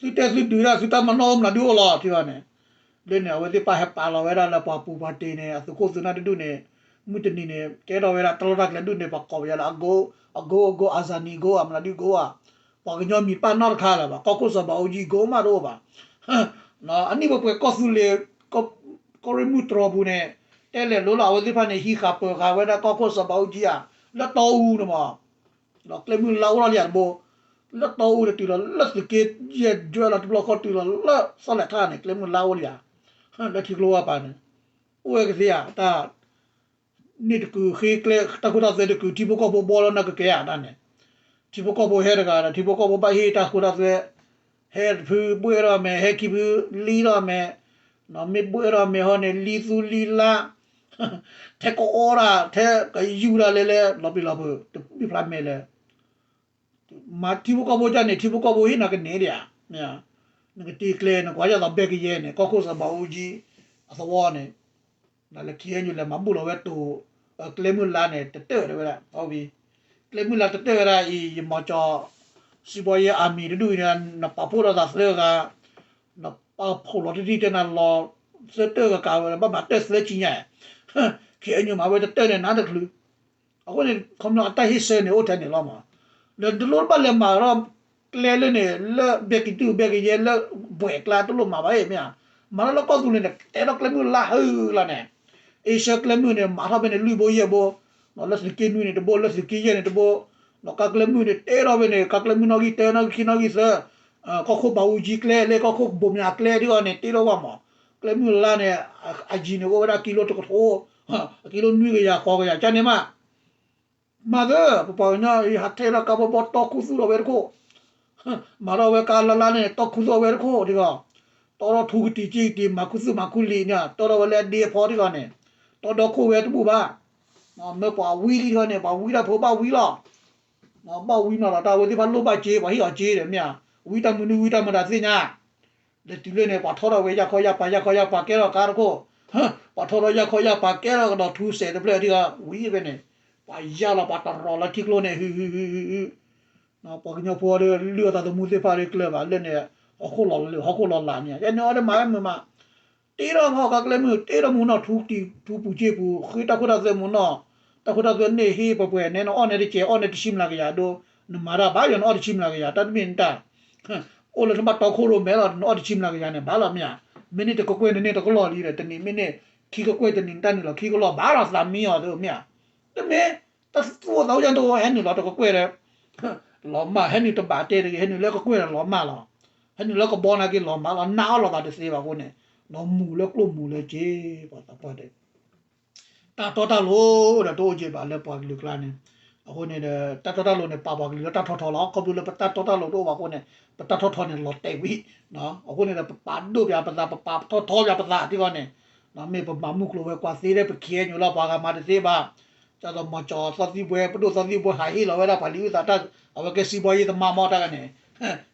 သုတဲသုဒုးဒၣ် သုတၢ်မၤနီၣ်အိၣ်မနုၤဒုးအိၣ်လီၤ ထံၣ်ဘၣ်န့ၣ် လၢန့ၣ် အဝဲသ့ၣ်ပာ်ဟဲပာ်လီၤဝဲဒၣ်လၢပှၤပူၤပှၤတ့ၤန့ၣ် အသုးခိၣ်သုးနၢ်တဒူၣ်န့ၣ် မုၢ်တနံၤန့ၣ် ကဲထီၣ်ဝဲဒၣ်တၢ်လီၢ်တၢ်ကျဲဒူၣ်န့ၣ် ပှၤကိးပယီၤလၢ အကိ အကိ အကိ အဇာနည် အကိ အမနုၤဒုးအကိဧါ, ပှၤကညီမံၤပာ်နီၣ်တခါလၢၤဘၣ်, ကီၢ်ခိၣ်စီၤဘးအူကၠံ အကိမးတအိၣ်ဘၣ်. အနံၣ်ပှဲၤပှဲၤကီၢ်သူလ့ၤ ကီၢ်ရ့ၣ်မုၢ်တြီၤပူၤန့ၣ် တဲလဲၤလိၤလီၤ အဝဲသ့ၣ်တဖၣ်န့ၣ် ဟံးဃာ်ပၢၤဃာ်ဝဲဒၣ်ကီၢ်ခိၣ်စီၤဘးအူကၠံဧါ, လၢတီအူန့ၣ်မး ဒီးကျဲမုၢ်လါအိၣ်လီၤလံဧါတဘိ, လၢတီအူန့ၣ်တုၤလီၤလၢသုးက့ယဲၢ်ဒွဲၣ်လီၤ တဘျီဃီတုၤလီၤလၢသီလဲၤထၣ်န့ၣ် ကျဲမုၢ်လါအိၣ်လံဧါ, လၢထံကျိဝဲပၤန့ၣ် အိၣ်ဝဲကသ့ဧါ တၢ် န့ၢ်တကုာ်ဃ့ကျဲ တၢ်ခိတၢ်သွဲတကုာ် ထံဖိကီၢ်ဖိဘှီလီၤနၢ်ကကဲဧါတၢ်န့ၣ်, ထံဖိကီၢ်ဖိဟဲတဂၤဒီး ထံဖိကီၢ်ဖိဘၣ်ဟ့ၣ်တၢ်ခိတၢ်သွဲ, ဟဲတဖုဘှဲၣ်ထီၣ်မဲာ် ဟဲခံဖုလံထီၣ်မဲာ်, မ့ၢ်ဘှဲၣ်ထီၣ်မဲာ်ဟီန့ၣ် လံသူလံလါ, ထဲကအီၣ်တၢ် ထဲကယူၢ်တၢ်လဲၤလဲၤ လီၤပျံၤလီၤဖုး တဘၣ်ဖျါမဲာ်လၢ မၤထံဖိကီၢ်ဖိဒ်န့ၣ် ထံဖိကီၢ်ဖိဟ့ၣ်နၤကန့ၢ်ဒံးဧါ, မ့ၢ်ဧါ, နကတ့ကျဲ နကွၢ်ယဲၢ်သိးဘဲကယဲၢ်န့ၣ် ကီၢ်ခိၣ်စီၤဘးအူကၠံ အသဝီန့ၣ် နလဲၤခံအဲညိလဲၤမၤဘူၣ်လီၤဝဲတိၤ ကျဲမုၢ်လါန့ၣ် တတၢၢ်တဲဝဲဒၣ် ကျဲမုၢ်လါတတၢၢ်ဝဲဒၣ်အံၤ ယမီၤကၠီ စံးဘီယဲၢ်အမံၤတဒူၣ်အံၤန့ၣ် နပာ်ဖှိၣ်ထီၣ်သးသၢဂၤ နပာ်ဖှိၣ်လီၤတံၢ်တဲနၤလီၤ သၢတၢၢ်ကကးဝဲ ဘၣ်မၤတၢၢ်သၢဆံညါ ခံအဲညိမၤဝဲတတၢၢ်န့ၣ် နါတချုး အဃိန့ၣ် ခီဖျိအတၢ်ဟ့ၣ်ဆၢန့ၣ် အိၣ်ထဲန့ၣ်လီၤမး. ဒီးတလိၣ်တဘၣ်လဲၤမၤထီၣ်ကျဲလၢန့ၣ် လၢဘဲကံတုၢ်ဘဲကယဲၢ်လၢဘှဲးကျါတလိၣ်မၤဘၣ်အံၤမ့ၢ်ဧါ. မၤထီၣ်လၢကီၢ်သူလ့ၤန့ၣ် တဲထီၣ်ကျဲမုၢ်လါဟုလီၤန့ၣ် အ့ရှၢကျဲမုၢ်န့ၣ် မၤထီၣ်ဖဲန့ၣ်လွံၢ်ဘိယဲၢ်ဘိ လၢသုးက့နွံန့ၣ်တဘိ လၢသုးက့ယဲၢ်န့ၣ်တဘိ ကါကျဲမုၢ်န့ၣ် တဲထီၣ်ဖဲန့ၣ် ကါကျဲမုၢ်နီၣ်ဂံၢ်တၢ နီၣ်ဂံၢ်ခံ နီၣ်ဂံၢ်သၢ ကီၢ်ခိၣ်ဘးအူကၠံကျဲ လၢကီၢ်ခိၣ်ဘိမၠးကျဲဒ်အံၤန့ၣ် တ့ထီၣ်ဝဲမး. ကျဲမုၢ်လါန့ၣ် အယံၤန့ၣ်အိၣ်ဝဲဒၣ်ကံလိတကထိ ကံလိနွံကယၤဃိးကယၤ ကန့ၣ်မး မၤသၢ ပပှၤကညီ ယဟးထဲလီၤကါဘီဘီတီၢ်ခူသူၣ်ထီၣ်ဝဲတခိၣ် မၤထီၣ်ဝဲကါလါလါန့ၣ် တီၢ်ခူသူၣ်ထီၣ်ဝဲတခိၣ်ဒ်အံၤ တီၢ်ထီၣ်ထူကတံၤက့ကတံၤ မၤခူသူၣ်မၤခူလံာ်န့ၣ် တီၢ်ထီၣ်ဝဲလၢအဒ့အဖီဒ်အံၤန့ၣ် တီၢ်ဒီခိၣ်ဝဲတဘူၣ်ဘၣ် မ့ၢ်ပှၤဝံဒ်အံၤန့ၣ် ပှၤဝံဒၣ်ဖိဘၣ်ဝံလီၤ ဘၣ်ဝံမးလီၤ တၢ်ဝဲသ့ၣ်တဖၣ်လိၣ်ဘၣ်စ့ ပှၤဟ့ၣ်အီၤစ့ဒီးမ့ၢ်ဧါ ဝံတၢ်မနုၤဝံတၢ်မတၤသ့ၣ်ညါ လဲၤတုၤလၢန့ၣ် ပှၤထီၣ်ထီၣ်ဝဲယၢ်ခီယၢ်ပၤ ယၢ်ခီယၢ်ပၤကဲထီၣ်ကါတခိၣ် ပှၤထီၣ်ထီၣ်ယၢ်ခီယၢ်ပၤကဲထီၣ်ကဒီးထူစဲးတဖျၢၣ်ဒ်အံၤ ဝံဖဲန့ၣ် ပှၤယၢ်လီၤပှၤတရီၤလၢထံကျိန့ၣ် ဟု ဟု ဟု ဟု ဟု ပှၤကညီဖိဒီးလုၢ်အီၣ်သးသမူသ့ၣ်တဖၣ်ဒီးကျၢၤဘၣ်လၢန့ၣ် ဟီၣ်ခိၣ်လီၤလၢ ဟီၣ်ခိၣ်လီၤလးန့ၣ် ယဲန့ၣ်အီၤဒီးမၤဝဲမုာ်မး တ့ထီၣ်မ့ၢ်ကါကျဲမုၢ် တ့ထီၣ်မူနီၣ်ထူကတံၤ ထူပူၤစ့ပူၤ ဃ့တၢ်ခိတၢ်သွဲမူနီၣ် တၢ်ခိတၢ်သွဲန့ၣ်ဟ့ၣ်ပှဲၤပှဲၤန့ၣ် နအီၣ်န့ၣ်တစဲး အီၣ်န့ၣ်တဆံမျးကယၤဒိ နမၤတၢ်ဘၣ်ယီၤ နအီၣ်တဆံမျးကယၤ တၢ်တမ့ၢ်နတၢ် အိၣ်လၢနဘၣ်တီခိၣ်ရိၣ်မဲလီၤ နအီၣ်တဆံမျးကယၤန့ၣ် ဘၣ်လီၤမ့ၢ်ဧါ မ့ၢ်န့ၢ်တကကွဲၢ်န့ၣ်န့ၢ်တကလီၢ်လံဒီး တနံၤမ့ၢ်န့ၢ် ခံကကွဲၢ်တနံၤ တၢ်နုာ်လီၤခံကလီၢ် ဘၣ်လီၤသးမံအီၤသ့မ့ၢ်ဧါ တမ့ၢ် တၢ်သူၣ်အိၣ်သးအိၣ်ယါတအိၣ် ဟဲနုာ်လီၤတကကွဲၢ်ဒီး လီၤမၢ် ဟဲနုာ်တဘၣ်တဲတဂ့ၤ ဟဲနုာ်လၢကကွဲၢ်ဒီးလီၤမၢ်လီၤ ဟဲနုာ်လၢကဘီနာ်က့လီၤမၢ်လီၤ နာ်အီၣ်လီၤသးတသ့ဘၣ်အဃိန့ၣ် လီၤမူၤလၢကျိၣ်မူၤလၢစ့ ပှၤသးပှၢ်တဲ တၢ်တီတၢ်လိၤဒီးတအိၣ်က့ဘၣ်လၢပှၤကလုာ်ကျါန့ၣ် အဃိန့ၣ်ဒီး တၢ်တီတၢ်လိၤန့ၣ် ပာ်ပှၤကလုာ်လၢတၢ်ထီထီလီၤ ခီဖျိလၢပတၢ်တီတၢ်လိၤတအိၣ်ဘၣ်အဃိန့ၣ် ပတၢ်ထီထီန့ၣ်လီၤတဲာ်ဝံၤ အဃိန့ၣ်ဒီး ပပာ်ဒိၣ်ပၠးပသး ပပာ်ထီထီပၠးပသးဒ်အံၤန့ၣ် မ့ၢ်ပမၤမုၢ်ကျိၤဝဲၤကွာ်သ့ဒီး ပခံအဲညိလီၤ ပှၤဂၤမၤတသ့ဘၣ် ဒ်သိးမီၤကၠီၤသီသံဘှဲ ပဒိၣ်သီသံဘှဲ ဟးဟ့ၣ်လီၤဝဲဒၣ်ပှၤလံာ်အုၣ်သးတၢ် အဝဲကဲစံးဘီယ့ၢ်သမါမီၢ်တၢ်ဂၤန့ၣ်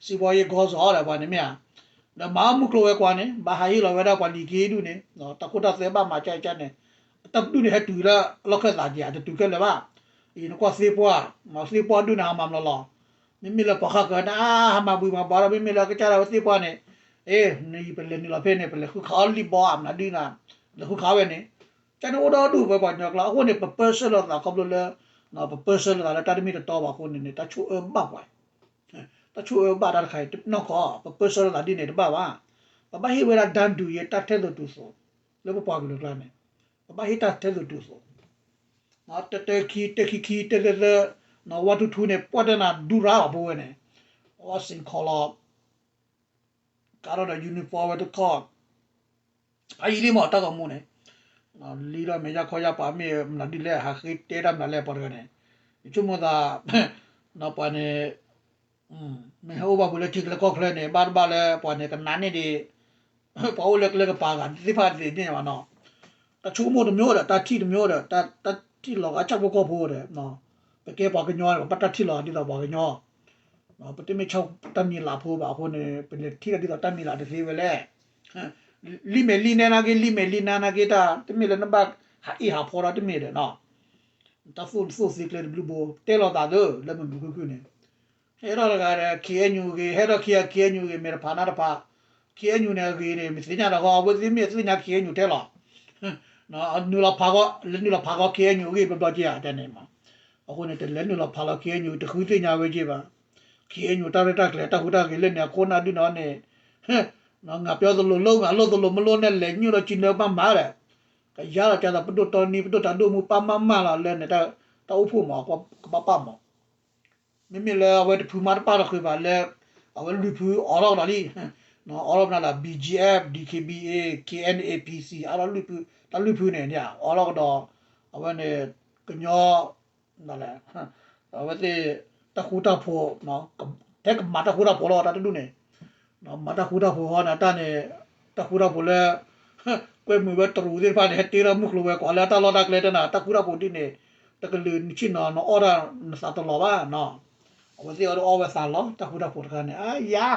စံးဘီယ့ၢ်ဂီၤစီၤဒီးပှၤန့ၣ်မ့ၢ်ဧါ ဒီးမၤမုၢ်ကျိၤဝဲၤကွာ်န့ၣ် ဘၣ်ဟးဟ့ၣ်လီၤဝဲဒၣ်ပှၤလံၤက့ဒူၣ်န့ၣ် တၢ်ခိတၢ်သွဲဘၣ်မၤကၢကၢန့ၣ် တၢ်ပဒူၣ်န့ၣ်ဟဲတုၤလၢလီၢ်ခၢၣ်သးက့ၤ တတုၤခဲလၢာ်ဘၣ် အံၤနကွၢ်သ့ပှၢ် သ့ပှၢ်ဒူၣ်န့ၣ်ဟးမၤမလီၤလီၤ မ့မ့ၢ်လၢပှၤဃၣ်ဃၢၤန့ၣ် ဟးမၤဘှံးမၤဘှါဒီး မ့မ့ၢ်လၢကစၢ်ဒၣ်ဝဲသ့ပှၢ်န့ၣ် အ့ နပလဲၤနုာ်လီၤဖဲန့ၣ် ပလဲၤဃုခးအီၣ်လံၣ်ဘီအမနုၤဒုနၤ လဲၤဃုခးဝဲန့ၣ် ကန့ၣ်အိၣ်ဒီဒူၣ်ဝဲပှၤကညီကျါ အဃိန့ၣ် ပပၢဆှၢလိာ်သးခီဖျိလၢ ပပၢဆှၢလိာ်သးလၢတၢ်တမ့ၢ်တတီဘၣ်အဃိန့ၣ်န့ၣ် တၢ်ဆိၣ်အၢဘၣ်ပှၤ တၢ်ဆိၣ်အၢဘၣ်တၢ်တခါအံၤနီၢ်ကီၢ် ပပၢဆှၢလိာ်သးဒ်န့ၣ်တဘၣ်ဘၣ် ပဘၣ်ဟ့ၣ်ဝဲဒၣ် တၢ်ဒုးယဲ တၢ်ထဲသိးတုၤသိး လၢပပှၤကလုာ်ကျါန့ၣ် ပဘၣ်ဟ့ၣ်တၢ်ထဲသိးတုၤသိး တၢတၢခံ တၢခံခံ တၢသၢသၢ ဝါထူထူန့ၣ် ပှၢ်တဲနၤဒူရါဘၣ်ဖိဝဲန့ၣ် အဝဲစ့ၢ်ကီးလီၤ ကါထီၣ်ဒီး uniform ဝဲတခီ ဖးယံာ်လံမး တၢ်ဂီၤမူန့ၣ် လံဒီးမ့ၢ်ယၢ်ခီယၢ်ပၤမ့ၢ်မနုၤဒ်လဲၣ် ဟးဃ့တဲတၢ်မနုၤလဲၣ် ပှၤတဂၤန့ၣ် ယဆိကမိၣ်သး ပှၤန့ၣ် မ့ၢ်ဟဲအိၣ်ဘၣ်ပူၤလၢထံကျါကီၢ်ချၢန့ၣ် ဘၣ်တဘၣ်လၢပှၤန့ၣ် ကနးန့ၢ်ဒံး ပှၤအိၣ်လၢကျဲကပၤဂၤသ့ၣ်တဖၣ်သ့ၣ်န့ၣ်ဘၣ်နီၤ တၢ်ဆိကမိၣ်တမျိုးဒီး တၢ်ထံၣ်တမျိုးဒီး တၢ်ထံၣ်လီၤဂာ်ဆၣ်ဖိကီၢ်ဖိဒီး ပကဲပှၤကညီန့ၣ် ပဘၣ်တၢ်ထံၣ်လီၤဂာ်ဒ်သိးပှၤကညီ ပတမ့ၢ်ဆၣ်တၢ်မံၤလၢ်ဖိဘၣ်အဃိန့ၣ် ပလဲၤထံၣ်တၢ်ဒ်သိးတၢ်မံၤလၢ်တသ့ဝဲလဲၣ် လံမဲာ်လံနဲနာ်က့ လံမဲာ်လံနဲနာ်က့ တၢ်တမ့ၢ်လၢနဘၣ်ဟးအ့ၣ်ဟးဖီဒီးတမ့ၢ်ဒီးနီၤ တၢ်သိၣ်နသိၣ်သ့ကျဲတဘျုးဘိ တဲလိာ်သးသ့လၢမုာ်မုာ်ခုၣ်ခုၣ်န့ၣ် ဟဲထီၣ်တဂၤဒီး KNU ဂ့ၤ ဟဲထီၣ်ခံဂၤ KNU ဂ့ၤ မဲာ်တဖးနါတဖး KNU န့ၣ်အဂ့ၤန့ၣ် မ့ၢ်သ့ၣ်ညါတၢ်ဃီ အဝဲသ့ၣ်မ့ၢ်သ့ၣ်ညါ KNU ထဲလီၤ နုာ်လီၤဖးဃီ လဲၤနုာ်လီၤဖးဃီ KNU အဂ့ၢ်ဘျီဘျီက့ၤဧါ တဲန့ၣ်မး အဃိန့ၣ် တလဲၤနုာ်လီၤဖးလီၤ KNU တဃုသ့ၣ်ညါဝဲက့ၤဘၣ် KNU တၢ်ရဲၣ်တၢ်ကျဲၤ တၢ်ဟူးတၢ်ဂဲၤလၢန့ၣ် အခိၣ်နၢ်ဒုးနီၢ်န့ၣ် ငါပြောသလိုလုပ် ငါလုပ်သလိုမလုပ် နဲလဲၤညိၣ်လီၤကံနၢဘၣ်မၤဒီး ကယါလီၤကသးပဒိၣ်တီနံ ပဒိၣ်တၢ်ဒိၣ်မူပၢ်မၢ်မၢ်လီၤလၢန့ၣ် တၢ်အိၣ်ဖှိၣ်မး ကဘၣ်ပၢ်မး မ့မ့ၢ်လၢအဝဲတဖုမးတပၢ်တဃုာ်ဘၣ်လၢ အဝဲလွံၢ်ဖုအိးထီၣ်ကဒီးလံ အိးထီၣ်ကဒီးလၢ BGF DKBA KNA PC အါထီၣ်လွံၢ်ဖု တၢ်လွံၢ်ဖုန့ၣ် အိးထီၣ်ကဒီး အဝဲန့ၣ် ကညီ အဝဲသ့ၣ် တၢ်ဃူတၢ်ဖိး ထဲကမၤတၢ်ဃူတၢ်ဖိးလီၤ တၢ်တဒူၣ်န့ၣ် မၤတၢ်ဃူတၢ်ဖိးဟီန့ၣ် တၢ်န့ၣ် တၢ်ဃူတၢ်ဖိးလၢ ကွဲမုာ်ဝဲတရူးသ့ၣ်တဖၣ်န့ၣ် ဟဲတ့ထီၣ်မုၢ်ကျိၤဝဲၤကွာ်လၢတၢ်လီၢ်တၢ်ကျဲတဲနၤ တၢ်ဃူတၢ်ဖိးဒ်န့ၣ် တကလုာ်နဆ့ၣ်နီၤ နအီၣ်တၢ်နသးတလီၤဘၣ်နီၤ အဝဲသ့ၣ်အီၤဒ်အီၣ်ဝဲသးလီၤ တၢ်ဃူတၢ်ဖိးတခါန့ၣ် အါယါ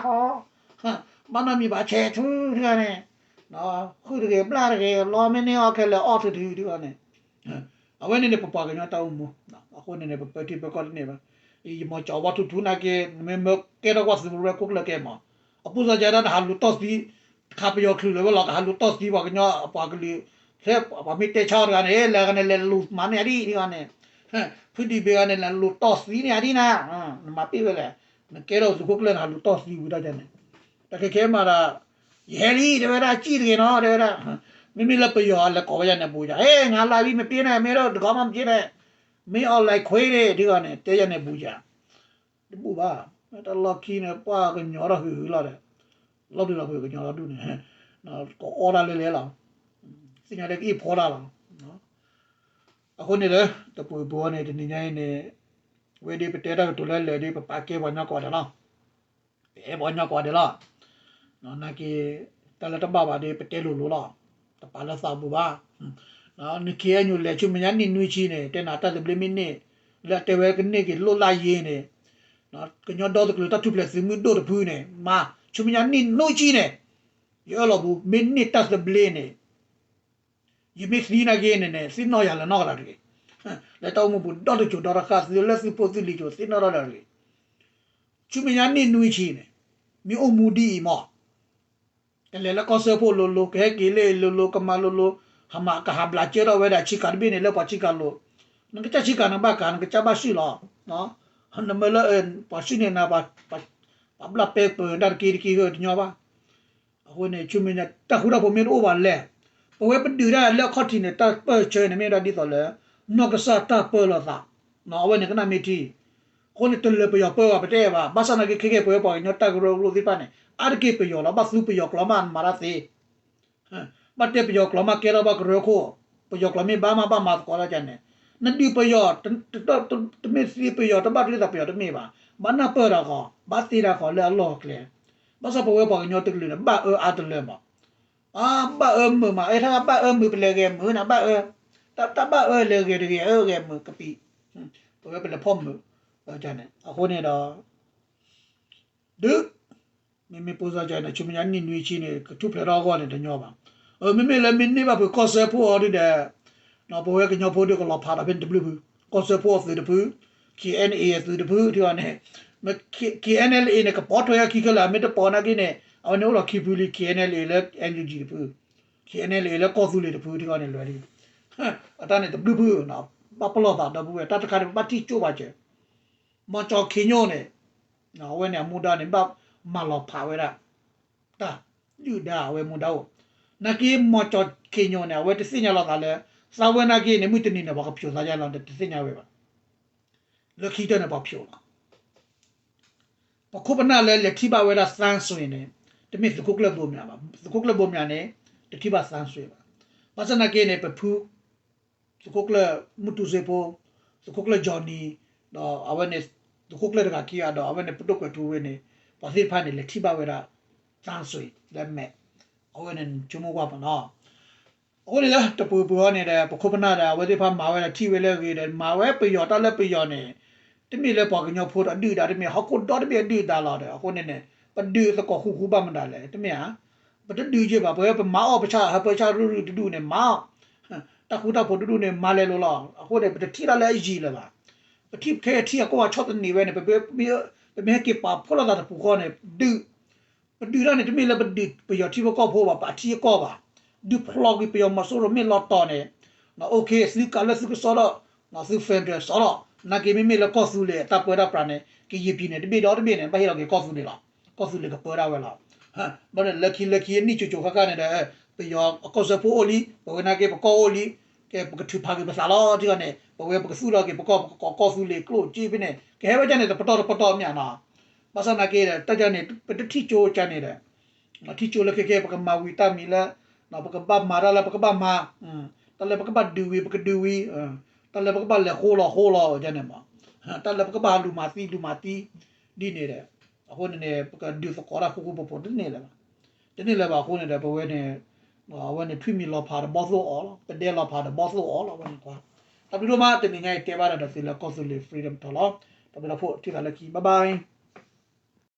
ဟီ ဘၣ်နီၢ်မံၤဘၣ်ဆဲးဆူထံဂၤန့ၣ်, ဃုတဂ့ၤဘျၣ်တဂ့ၤ လီမ့ၢ်န့ၢ်အီၣ်ခဲလၢာ်အီၣ်ထုထုထံဂၤန့ၣ်, အဝဲန့ၣ်န့ၣ် ပပှၤကညီတၢ်အိၣ်မူ, အဃိန့ၣ်န့ၣ် ပပၢထံပၢကီၢ်တန့ၢ်ဘၣ်. ယမီၤကၠီဝီထူထူနာ်က့ နမ့ၢ်မၢကဲထီၣ်ကွၢ်သုးရူၤဝဲခိၣ်ကျၢၢ်ကဲမး, အပူၤစၢ်ကဲဒၣ်နဟးလူၤတီၢ်သံ, တခါပယီၤချုးလၢၤဝဲလီၤ ကဟးလူၤတီၢ်သံပှၤကညီ ပှၤကလုာ်, ထဲပှၤမ့ၢ်တဲဆါအီၤတဂၤန့ၣ် လဲၤဂၤန့ၣ် လဲၤလူၤမၤန့ၢ်အဒံၣ်ဒံးဂၤန့ၣ်, ဖုဒံးဘ့ၣ်ဂၤန့ၣ် လဲၤလူၤတီၢ်သံန့ၢ်အဒံၣ်နၤ, နမၤပ့ၢ်ဝဲလဲၣ်, နကဲထီၣ်သုးခိၣ်ကျၢၢ် နဟးလူၤတီၢ်သံဝံၤတၢ်န့ၣ်, တၢ်ခဲခဲမးဒီး ယဟဲလံ တဲဝဲဒၣ် စံၣ်တဂ့ၤနီၤ တဲဝဲဒၣ်, မ့မ့ၢ်လၢပယီၤလဲၤကိးဝဲယၤန့ၣ်ဘူးယၤ, ဟဲ ငါလၢဝံမ့ၢ်ပ့ၢ်န့ၣ် မ့ၢ်ဒီးတဂီၤမးမ့ၢ်က့န့ၣ်, မ့ၢ်အီၤလဲၤခွ့န့ၣ် ဒ်ဂီၤန့ၣ် တဲယၤန့ၣ်ဘူးယၤ, တဘူးဘၣ်, တၢ်လီၢ်ခံန့ၣ် ပှၤကညီထီၣ်ဟုးဟုးလီၤဒီး, လီၤဒုးလီၤဖုးကညီလီၤဒုးန့ၣ်, ကအီၣ်တၢ်လဲၤလဲၤလီၤ, သ့ၣ်ညါလၢကအ့ၣ်ဖီတၢ်လီၤ. အဃိန့ၣ်ဒီး တပူၤပူၤအီၤန့ၣ် တနံၤညါအံၤန့ၣ်, ဝဲဒ်ပတဲတၢ်ကတိၤလၢလဲၤဒ် ပပာ်ကဲပှၤကညီကိးဂၤဒဲးလီၤ. ပအဲၣ်ပှၤကညီကိးဂၤဒဲးလီၤ. နာ်က့ တၢ်လၢတဘၣ်ဘၣ်ဒီး ပတဲလိၤလိၤလီၤ. တပာ်လၢသးပူၤဘၣ်. နခ့အညိလဲၤဆူမဲာ်ညါနံၣ်နွံဆံန့ၣ် တဲနၤတၢ်သဘျ့မ့ၢ်န့ၢ်, လၢအတဲဝဲကန့ၢ်က့ၤလိၣ်လၢယ့ၤန့ၣ်, ကညီဒီတကလုာ်တၢ်ထူၣ်ဖျဲးသုးမုၢ်ဒိၣ်တဖုန့ၣ် မၤဆူမဲာ်ညါနံၣ်နွံဆံန့ၣ်, ယအၢၣ်လီၤပူၤ မ့ၢ်န့ၢ်တၢ်သဘျ့န့ၣ် ယမ့ၢ်သံနာ်က့န့ၣ်န့ၣ် သ့ၣ်နီၣ်ယၤလၢနီၢ်ကလၤတဂ့ၤ. လၢတၢ်အိၣ်မူပူၤ ဒီတစိၤဒီတဃၣ် သုလၢသုဖိသုလံၤစိၤ သ့ၣ်နီၣ်ထီၣ်လၢတဂ့ၤ. ဆူမဲာ်ညါနံၣ်နွံဆံန့ၣ် မ့ၢ်အိၣ်မူဒ်အံၤမး, ကလဲၤလၢကီၢ်စၢဖှိၣ်လိၤလိၤ ကဟဲက့ၤလၢအလိၤလိၤ ကမၤလိၤလိၤ, ဟးမၤကဟးဘျးကၢထီၣ်ဝဲဒၣ်ဆံးကၤတဘ့ၣ်န့ၣ် လၢပှၤဆံးကၤလိၤ, နကစၢ်ဆံးကၤနဘၣ်ကၤ နကစၢ်ဘၣ်စုၣ်လီၤ. နမ့ၢ်လၢ ပှၤစုၣ်န့ၢ်နၤ ပှၤဘျၣ်ပဲပၢၤတၢ်တက့တက့ တညီဘၣ်. အဃိန့ၣ် ဆူမဲာ်ညါ တၢ်ဃူတၢ်ဖိးမ့ၢ်တအိၣ်ဘၣ်လဲၣ်, ပဝဲပဒုးတၢ်လၢအခီၣ်ထံးန့ၣ် တၢ်ပၢၢ်ဆၢန့ၣ် မ့ၢ်ဝဲဒၣ်ဒ်သိးလၢ နီၢ်ကစၢ်တၢ်ပၢလီၤသး, အဝဲန့ၣ်ကနၣ်မ့ၢ်ထံ. အဃိန့ၣ် တလၢပယီၤပၢဘၣ် ပတအဲၣ်ဘၣ်. ဘၣ်ဆၣ်နာ်က့ ခဲကဲပဝဲပှၤကညီတၢ်ကရၢကရိသ့ၣ်တဖၣ်န့ၣ် အါတက့ၢ်ပယီၤလီၤ. ဘၣ်သူပယီၤကျိာ်မး နမၤတၢ်သ့ ဘၣ်တဲပယီၤကျိာ်မး ကဲထီၣ်ဘၣ်ကရၢခိၣ်, ပယီၤကျိာ်မ့ၢ်ဘၣ်မး ဘၣ်မၤသကိးတၢ်ကန့ၣ်, နဒုးပယီၤ, တမ့ၢ်သ့ပယီၤ တဘၣ်တ့ၢ်သးပယီၤတမ့ၢ်ဘၣ်. ဘၣ်နၢ်ပၢၢ်တၢ်ဃီ, ဘၣ်သ့တၢ်ဃီလၢအလီၢ်အကျဲ. ဘၣ်ဆၣ်ပဝဲပှၤကညီတကလုာ်န့ၣ် ဘၣ်အၢအါတလၢမး, ဘၣ်အၢမုာ်မး, အဲၣ်ထါဘၣ်အၢမုာ် ပလဲၤဂဲၤမုာ်န့ၣ် ဘၣ်အၢ, တၢ်ဘၣ်အၢလဲၤဂဲၤတဂ့ၤ အၢဂဲၤမုာ်ကပံာ်, ပဝဲပလဲၤဖီၣ်မုာ်န့ၣ်. အဃိန့ၣ်ဒီး ဒုး မ့မ့ၢ်ပိၢ်စၢ်ကန့ၣ် ဆူမဲာ်ညါနံၣ်နွံဆံန့ၣ် ကထူၣ်ဖျဲးထီၣ်အဂီၢ်န့ၣ် တညီဘၣ်. မ့မ့ၢ်လၢမ့ၢ်န့ၢ်ဘၣ်ဖုးကီၢ်စၢဖှိၣ်အီၤဒုးဒီး ပဝဲကညီဖိဒုးကလီၤဖးဒီးဖဲန့ၣ်တဘျုးဖု, ကီၢ်စၢဖှိၣ်အသုးတဖု, KNA အသုးတဖု ထံဂီၤန့ၣ်, KNLA န့ၣ် ကပိာ်ထွဲအခံခဲလၢာ် မ့ၢ်တပိာ်နာ်က့န့ၣ် အဝဲန့ၣ်အိၣ်လီၤခံဖုလံ KNLA လၢ NUG တဖု, KNLA လၢကီၢ်သူလ့ၤတဖု ထံဂီၤန့ၣ်လွဲၤလံ. အတၢ်န့ၣ်တဘျုးဖု, ဘၣ်ပလီၢ်သးဒီပုၢ်ဝဲၢ် တၢ်တခါန့ၣ် ပဘၣ်ထံၣ်ကၠိဘၣ်စၢၤ မီၤကၠီၤခ့ညိၣ်န့ၣ်, အဝဲန့ၣ်အမူဒါန့ၣ် ဘၣ်မၤလီၤဖးဝဲဒၣ် တၢ်ဒုၣ်ဒါအဝဲမူဒါအိၣ်, နာ်က့မီၤကၠီၤခ့ညိၣ်န့ၣ် အဝဲတသ့ၣ်ညါလီၤသးလၢ သးဝဲနာ်က့န့ၣ် မုၢ်တနံၤန့ၣ် ပှၤကဖျိးသးယါလီၤ တသ့ၣ်ညါဝဲဘၣ်. လၢခံကတၢၢ်န့ၣ် ပှၤဖျိးလီၤ. ပခိၣ်ပနၢ်လၢလဲၤထံၣ်ဘၣ်ဝဲဒၣ်သန်းစွ့န့ၣ် တမ့ၢ်သုးခိၣ်ကျၢၢ်ဘိမၠးဘၣ်. သုးခိၣ်ကျၢၢ်ဘိမၠးန့ၣ် တထံၣ်ဘၣ်သန်းစွ့ဘၣ်. ဘၣ်ဆၣ်နာ်က့န့ၣ် ပဖု သုးခိၣ်ကျၢၢ်မုၢ်တူစ့ဖိ, သုးခိၣ်ကျၢၢ် Johnny, ဒီးအဝဲန့ၣ် သုးခိၣ်ကျၢၢ်တဂၤခံဂၤဒီး အဝဲန့ၣ်ပဒိၣ်ကွဲးထူဝ့န့ၣ် ပှၤသ့ၣ်တဖၣ်န့ၣ် လဲၤထံၣ်ဘၣ်ဝဲဒၣ် သန်းစွ့ လၢမဲာ်, အဝဲန့ၣ်ဆိကမိၣ်ကွၢ်မးနီၤ. အဃိန့ၣ်လၢတပူၤပူၤအီၤန့ၣ်ဒီး ပခိၣ်ပနၢ်ဒီး အဝဲသ့ၣ်တဖၣ်မၤဝဲဒၣ်ထံၣ်ဝဲလၢအဂ့ၤဒီး မၤဝဲပယီၤတၢ်လၢပယီၤန့ၣ်, တမ့ၢ်လၢပှၤကညီဖိအဒုၣ်အဒါတမ့ၢ် ဟီၣ်ခိၣ်ဒီတဘ့ၣ်အဒုၣ်အဒါလီၤဒီး အဃိန့ၣ်န့ၣ် ပဒုးသကိးဃူဃူဘၣ်မတၤလဲၣ် တမ့ၢ်ဧါ. ပတဒုးယဲၢ်ဘၣ် ပဝဲပမၤအီၣ်ပဆၣ် ဟၢပၢဆၣ်ရုၢ်ရုၢ်တဒူၣ်န့ၣ် မၤအီၣ်, တၢ်ဃူတၢ်ဖိးတဒူၣ်န့ၣ် မၤလဲၤလိၤလီၤ. အဃိန့ၣ် ပတထံၣ်တၢ်လၢအယံၤလၢၤဘၣ်. ပထံၣ်ခဲအံၤထံၣ်အကီၢ်ပှၤဆီၣ်သနံးဝဲန့ၣ် ပမ့ၢ်ဟဲက့ၤပာ်ဖှိၣ်လိာ်သးတပူၤဃီန့ၣ် ဒုး ပဒုးတၢ်န့ၣ် တမ့ၢ်လၢပဒုးပယီၤထံဖိကီၢ်ဖိဘၣ် ပထံအကီၢ်ဘၣ်. ဒုးဖျိးကွံာ်ပယီၤမီၤစိရိၤမ့ၢ်လီၤတီၤန့ၣ်, အိၣ်ခ့ သုကးလၢသုကစီဒီး, သု federal စီဒီး, နာ်က့မ့မ့ၢ်လၢကီၢ်သူလ့ၤအတၢ်ပၢတၢ်ပြးန့ၣ် ကယံာ်ပံၤန့ၣ် တဘ့ၣ်ဒီတဘ့ၣ်န့ၣ် ဘၣ်ဟ့ၣ်လီၤက့ၤကီၢ်သူလ့ၤလီၤ. ကီၢ်သူလ့ၤကပၢဒၣ်ဝဲလီၤ. ဘၣ်န့ၣ် လၢခံလၢခံအနံၣ်ကၠိကၠိဃၣ်ဃၣ်န့ၣ်ဒီး ပယီၤအကီၢ်စၢဖှိၣ်အိၣ်လံ ပဝဲနာ်က့ပကီၢ်အိၣ်လံ, ကဲပကထုးဖးက့ၤပသးလီၤ ထံဂီၤန့ၣ် ပဝဲပကသူၣ်လီၤက့ၤပကီၢ် ပကကိးကီၢ်သူလ့ၤကျိၣ်စ့ဖဲန့ၣ် ကဟဲဝဲဒၣ်န့ၣ် တပတီၢ်တပတီၢ်မ့ၢ်ဧါနီၤ. ဘၣ်ဆၣ်နာ်က့ဒီး တၢ်ဒ်န့ၣ် ပတထံၣ်ကၠိကန့ၣ်ဒီး ထံၣ်ကၠိလၢခဲကဲ ပကမၤဝံၤတၢ်မံၤလၢ ပကဘၣ်မၤတၢ်လၢပကဘၣ်မၤ, တၢ်လၢပကဘၣ်ဒုးဝံၤ ပကဒုးဝံၤ, တၢ်လၢပကဘၣ်လဲၤဃိလီၤဃိလီၤဒ်န့ၣ်မး, တၢ်လၢပကဘၣ်လူၤမၤသံ လူၤမၤသံ ဒ်န့ၣ်ဒီး အဃိန့ၣ်န့ၣ် ပကဒုးသကိးတၢ်ဃူဃူဖိးဖိးတန့ၢ်လၢၤဘၣ်. တန့ၢ်လၢၤဘၣ်အဃိန့ၣ်ဒီး ပဝဲန့ၣ် အဝဲန့ၣ် ထွံၣ်မံၤလီၤဖးတဘီသိၣ်အီၤလီၤ, ပဒဲလီၤဖးတဘီသိၣ်အီၤလီၤ အဝဲန့ၣ်ကွၢ်. တၢ်ဘျုးဒိၣ်မး တနံၤညါအံၤတဲဘၣ်ဒီးသုလၢကီၢ်သူလ့ၤ Freedom Talk လီၤ. တၢ်ဘျုးဒိၣ်ဖိ ထံၣ်သးလၢခံ bye bye.